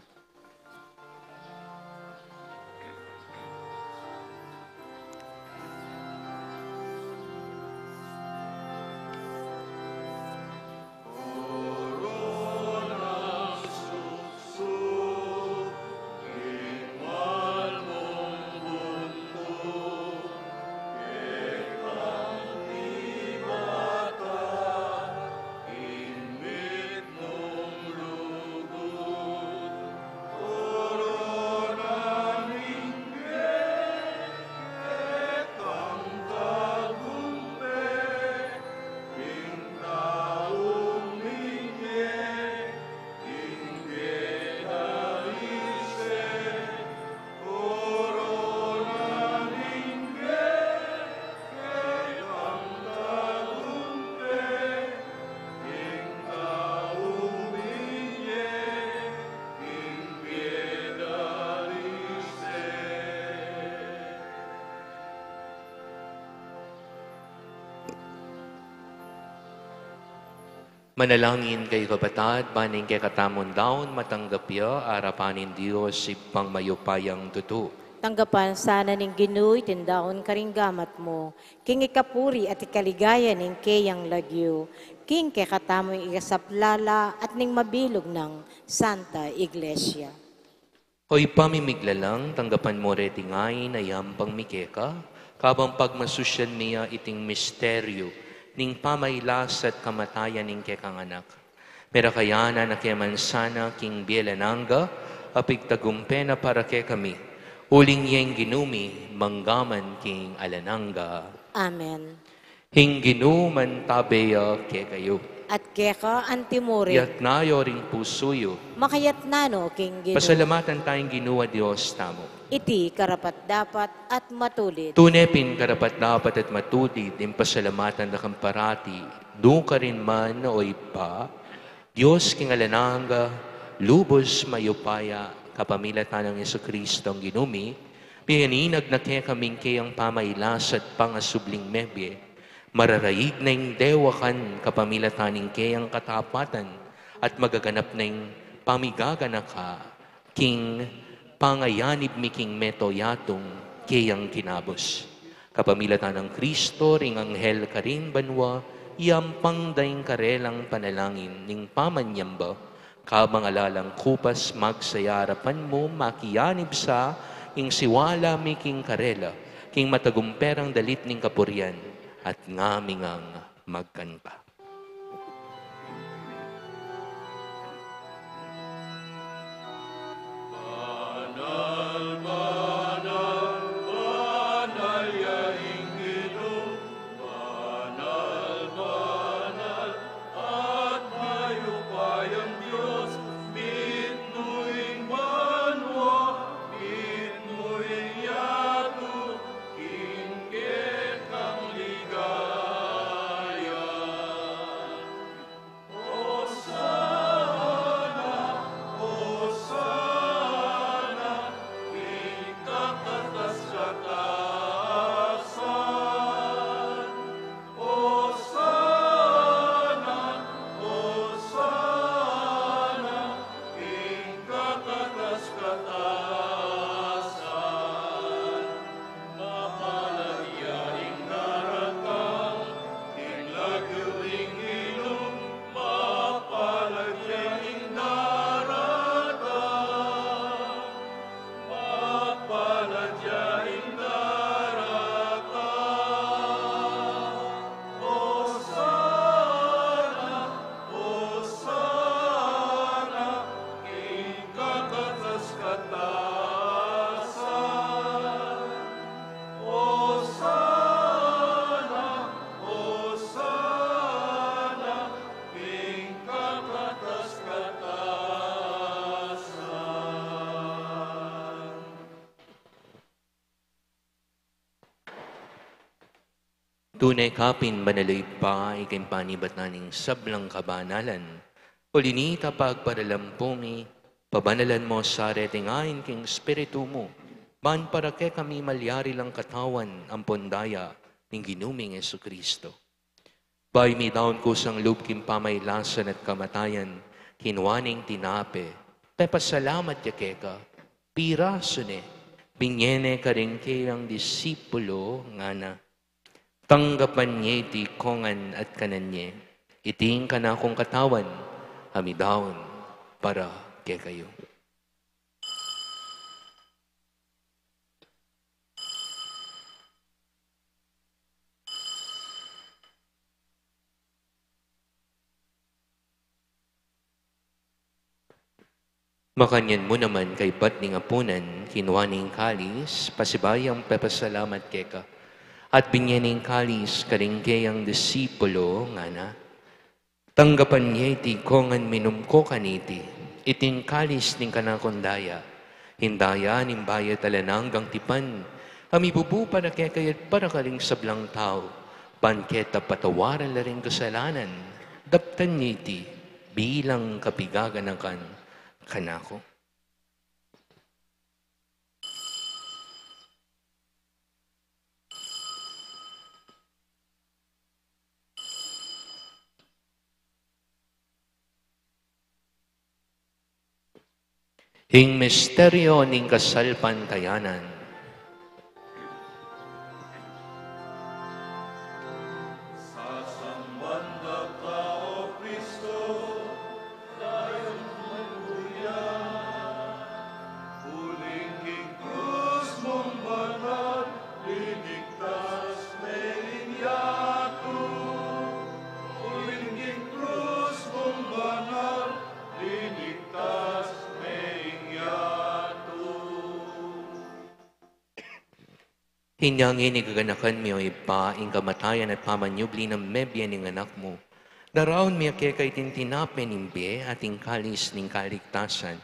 Manalangin kayu, kapatad, ban ing kekatamung daun matanggap ya arapan ning Dios Ibpang mayupayang tutu. Tanggapan sana ning Ginu iting daun karing gamat mu, king ikapuri at ikaligaya ning keyang lagyu, king kekatamung ikasaplala at ning mabilug nang Santa Iglesia. O Ibpa ming miglalang, tanggapan mu reting ain a yampang mi keka, kabang pagmasusyan mi ya iting misteryu ning pamailas at kamatayan ning kekang Anak. Merakayanan na ke man sana king bie alang angga, a pigtagumpe na para kekami. Uling yeng Ginu mi, manggaman king alang angga. Amen. Ing Ginu mantabe ya kekayu. At keka antimurin. Yatna yu ring pusu yu. Makayatna no king Ginu. Pasalamatan taya ing Ginu a Dios tamu. Iti karapat-dapat at matulid. Tune pin karapat-dapat at matulid ing pasalamatan da ka parati, nukarin man, o Ibpa, Dios king alang angga, lubus mayupaya, kapamilatan nang Jesucristo a Ginu mi, miyaninag na kekami ing keyang pamailas at pangasubling mebie, mararaig na ing dewakan kapamilatan ning keyang katapatan, at magaganap na ing pamigaganaka king pangayanib mi king mabilug a yatung keyang kinabus. Kapamilatan nang Cristo, ring anghel karin banua, yampang da ing karelang panalangin ning pamanyamba, kabang ala lang kupas magsaya arapan mu, makiyanib sa ing siwala mi king karela, king matagumpe rang dalit ning kapurian, at ngami ngang magkanta. Banal, banal, banal ya ing Ginu, banal, banal, at mayupayang Dios, mitmu ing banua, mitmu ing yatu, king kekang ligaya. Tune ka pin banal, O Ibpa, ika ing panibatan ning sablang kabanalan. Uli na nita, pagparalampu mi, pabanalan mu sa reting ain king Espiritu mu, ban para kekami malyari lang katawan ampon daya ning Ginu ming Jesucristo. Bayu midaun kusang lub king pamailasan at kamatayan, kinua ne ing tinape, pepasalamat ya keka, pirasu ne, binye ne karing keyang disipulo, ngana: Tanggapan ye iti kongan at kanan ye. Iti ing kanakung katawan, a midaun para kekayu. Makanyan mu naman, kaybat ning apunan, kinua ne ing kalis, pasibayu yang pepasalamat keka, at binye ne ing kalis karing keyang disipulo, ngana: Tanggapan ye iti kongan, minum ko kaniti. Iti ing kalis ning kanakung daya, ing daya ning bayu't alang anggang tipan, a mibubu para kekayu at para karing sablang tau, ban keta patawaran la ring kasalanan. Daptan ye iti bilang kapigaganakan kanaku. Ing misteryu ning kasalpantayanan. Sasamban da ka, O Kristo, Aleluya. Uling king krus mung banal, liligtas me ing yatu. Uling king krus mung banal, liligtas me ing yatu. Inya ngeni gaganakan mi, O Ibpa, ing kamatayan at pamanyubli nang mebie ning Anak mu. Daraun mi keka iting tinape ning bie at ing kalis ning kaligtasan.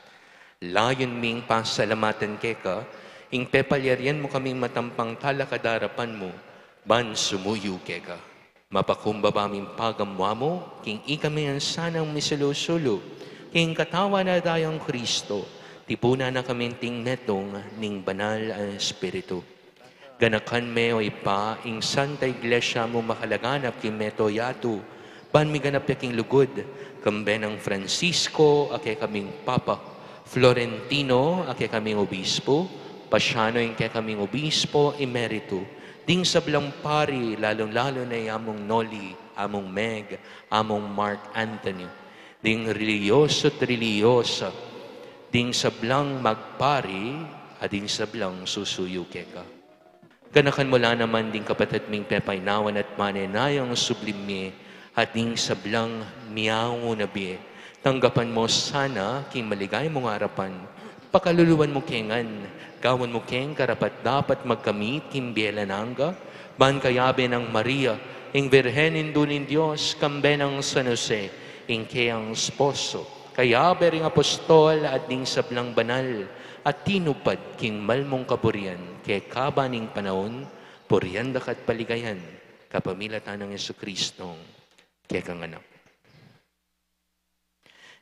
Layun ming pasalamatan keka ing pepalyarian mu kaming matampang talakad king arapan mu, ban sumuyu keka. Mapakumbaba ming pagamu-amu king ikami ngan sanang misulu-sulu king katawan at dayang Kristo, tipunan na kami king metung ning Banal a Espiritu. Ganakan me, O Ibpa, ing Santa Iglesia mung makalaganap king mabilug a yatu, ban miganap ya king lugud, kambe nang Francisco a kekaming Papa, Florentino a kekaming Obispo, Paciano a kekaming Obispo Emerito, ding sablang pari, lalung-lalu na i Among Noli, Among Meg, Among Mark Anthony, ding relihiyoso at relihiyosa, ding sablang magpari, at ding sablang susuyu keka. Ganakan mu la naman ding kapatad ming pepainawan at manenayang sublim mie, at ding sablang miyauna bie. Tanggapan mu sana king maligaya mung arapan. Pakaluluan mu ke ngan, gawan mu keng karapat-dapat magkamit king bie alang angga, ban kayabe nang Maria, ing Birhen Indu ning Dios, kambe nang San Jose, ing keyang esposo, kayabe ring apostol at ding sablang banal a tinupad king mal mung kaburian, kekaba ning panaun, purian da ka at paligayan, kapamilatan nang Jesucristo, kekang Anak.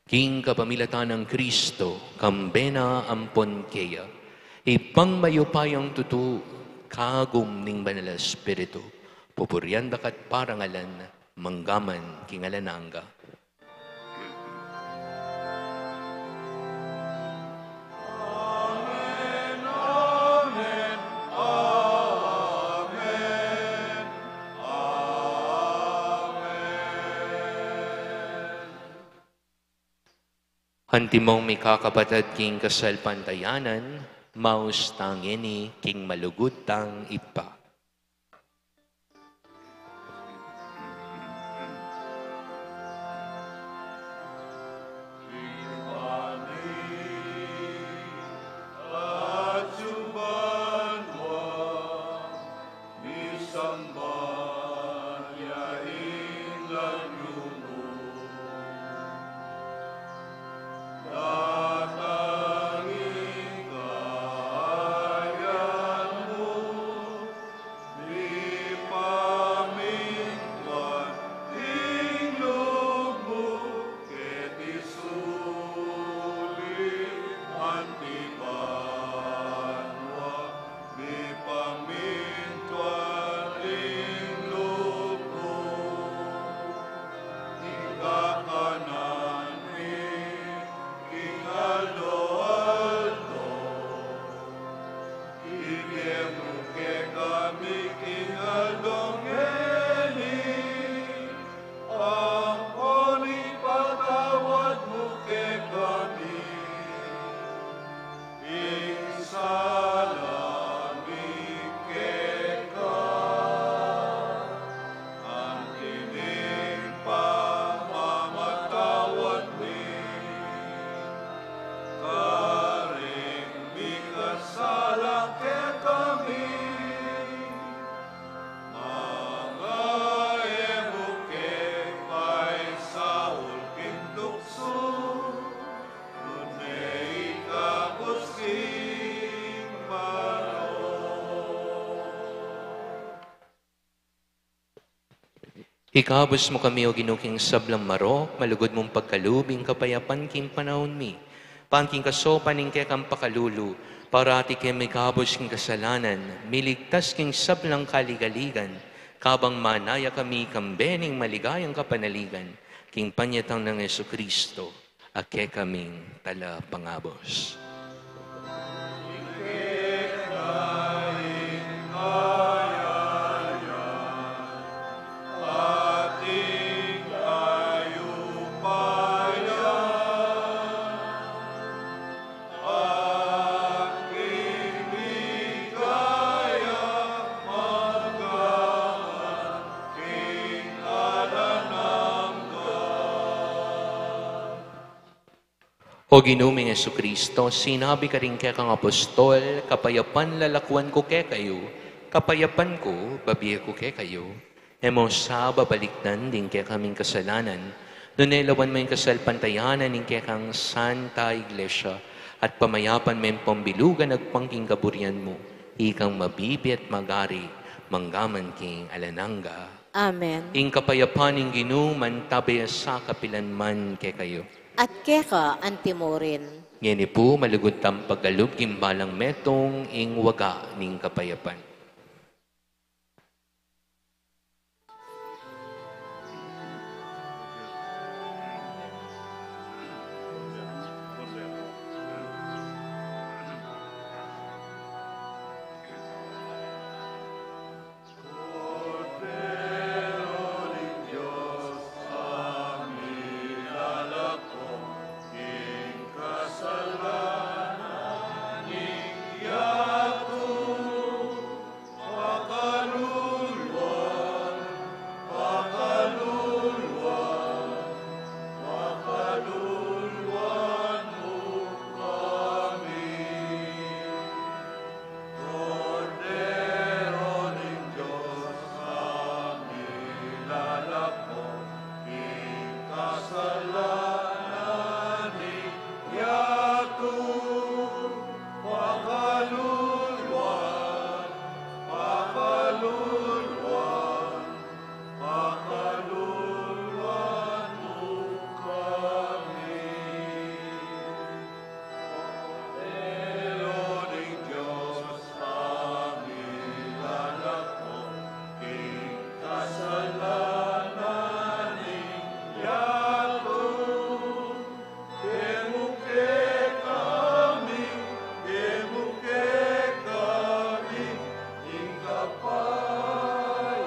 King kapamilatan nang Kristo, kambe na ampon keya, Ibpang mayupayang tutu, kagum ning Banal a Espiritu, pupurian da ka at parangalan, mangga man king alang angga. Amen, amen, amen. Antimong mikakapatad king kasalpantayanan, maus tang ini king malugud tang Ibpa. Ikabus mu kami, O Ginu, king sablang marok, malugud mung pagkalub ing kapayapan king panaun mi. Ban king kasaupan ning kekang pakalulu, parati keng mikabus king kasalanan, miligtas king sablang kaligaligan, kabang manaya kami kambe ning maligayang kapanaligan, king panyatang nang Jesucristo, a kekaming talapangabus. O Ginu ming Jesucristo, sinabi ka ring kekang apostol, "Kapayapan lalakuan ku kekayu, kapayapan ku babie ku kekayu." E mu sa babalikdan ding kekaming kasalanan, nune lawan mu ing kasalpantayanan ning kekang Santa Iglesia, at pamayapan me ing pambilugan agpang king kaburian mu, ikang mabibie at magari, mangga man king alang angga. Amen. Ing kapayapan ning Ginu mantabe ya sa kapilan man kekayu. At keka antimurin. Ngeni pu, malugud tang pagkalub king balang metung ing waga ning kapayapan. Kordero ning Dios, a milalako king kasalanan ning yatu, pakaluluan, pakaluluan, pakaluluan mu kami. Kordero ning Dios, a milalako king kasalanan ning yatu, bie mu kekami, bie mu kekami ing kapayapan.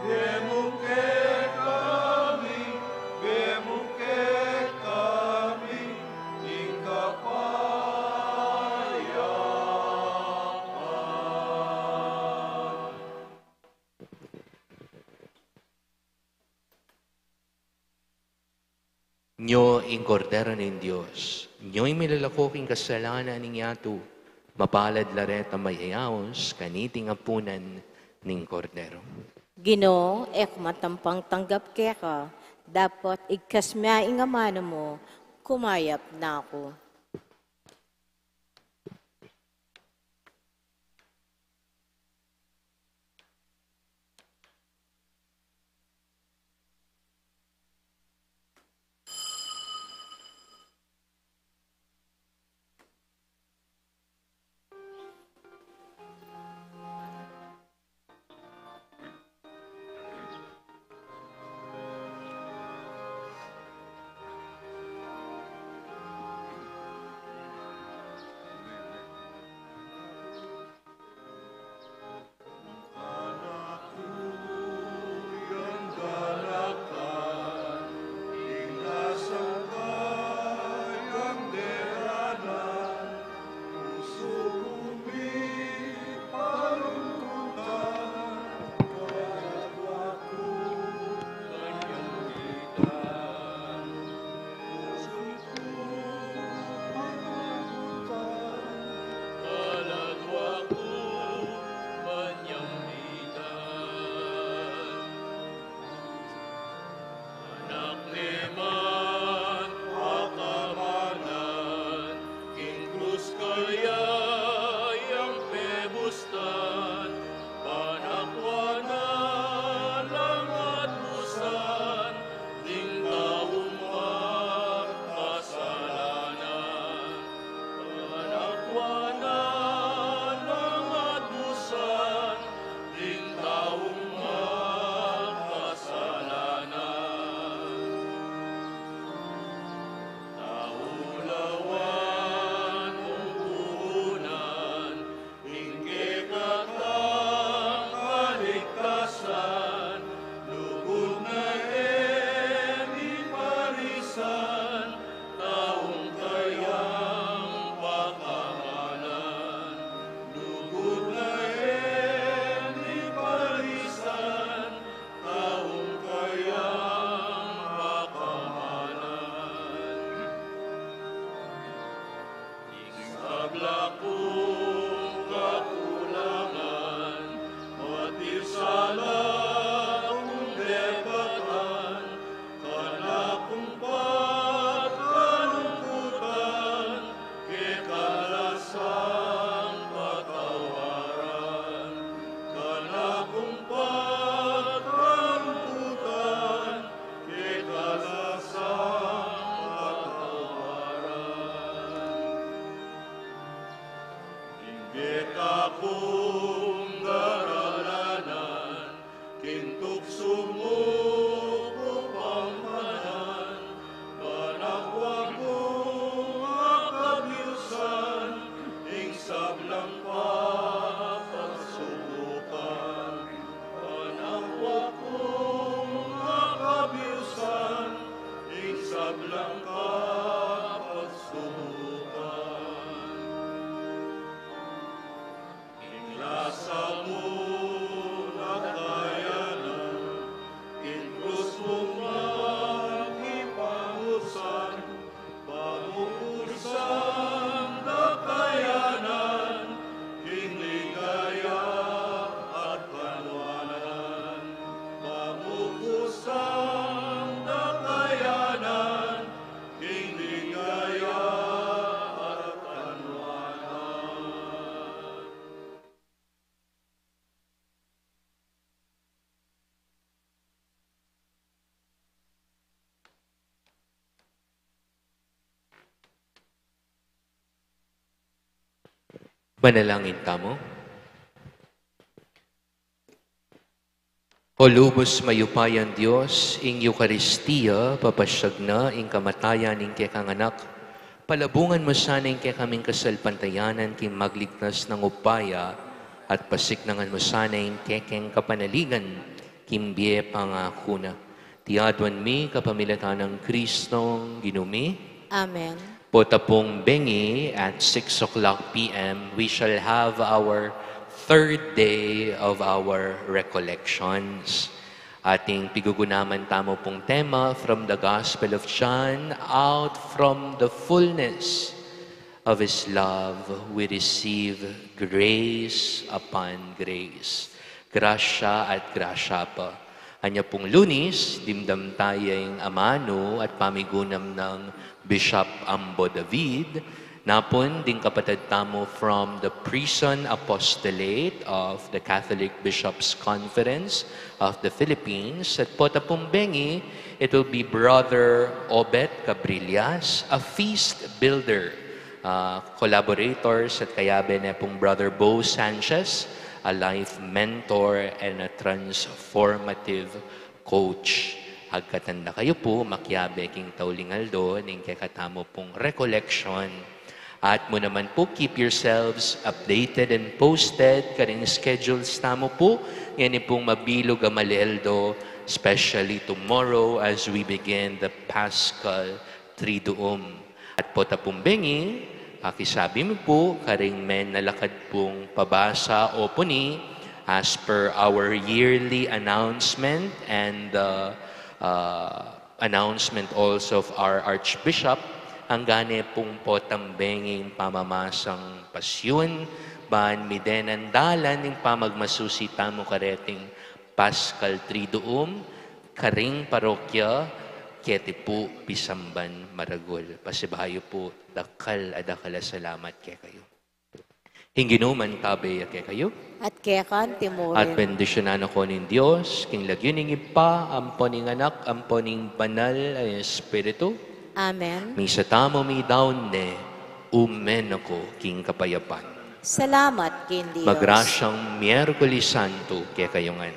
Bie mu kekami, bie mu kekami ing kapayapan. Nyo ing Kordero ning Dios, nyo ing milalako king kasalanan ning yatu. Mapalad la retang mayayaus kaniting apunan ning Kordero. Ginu, e ku matampang tanggap keka, dapot igkas me ing amanu mu, kumayap na ku. Ing tuksu mu ku pang kanan, ban akwa kung akabiusan ing sablang kapagsubukan. Ban akwa kung akabiusan ing sablang kapagsubukan. Ing lasa mu na kayanan, ing krus mu man ipangusan, pamupusan da kayanan, ing ligaya at kanwanan. Pamupusan da kayanan, ing ligaya at kanwanan. Manalangin tamu. O lubus mayupayang Dios, ing Eukaristia papasiag na ing kamatayan ning kekang Anak. Palabungan mu sana ing kekaming kasalpantayanan king magligtas nang upaya, at pasiknangan mu sana ing kekeng kapanaligan king bie pangaku na. Iti aduan mi kapamilatan nang Kristong Ginu mi. Amen. Potang bengi, at six o'clock P M, we shall have our third day of our recollections. Ating pigugunaman tamu pung tema, from the Gospel of John, out from the fullness of His love, we receive grace upon grace. Grasya at grasya pa. Anya pung Lunis, dimdam taya ing amanu at pamigunam nang Bishop Ambo David, napun ding kapatad tamu from the Prison Apostolate of the Catholic Bishops' Conference of the Philippines, at potang bengi, it will be Brother Obet Cabrillas, a feast builder, ah, collaborators, at kayabe ne pung Brother Bo Sanchez, a life mentor and a transformative coach. Agkatan da kayu pu makiabe king tauling aldo ning kekatamu pung recollection. At mu naman pu, keep yourselves updated and posted karing schedules tamu pu ngeni pung mabilug a malialdo, especially tomorrow as we begin the Paschal Triduum. At potang bengi, pakisabi mu pu karing menalakad pung pabasa o puni, as per our yearly announcement and the, uh, announcement also of our Archbishop, angga ne pung potang bengi ing pamamasang pasyun, ban midenan dalan ing pamagmasusi tamu kareting Paschal Triduum, karing parokya, keti pu pisamban maragul. Pasibayu pu, dakal a dakal a salamat kekayu. Ing Ginu mantabe ya kekayu. At keka naman. At bendisyunan na kayu ning Dios, king lagyu ning Ibpa, ampo ning Anak, ampo ning Banal a Espiritu. Amen. Misa tamu midaun ne, ume na kayu king kapayapan. Salamat king Dios. Magrasyang Miyerkules Santo kekayu ngan.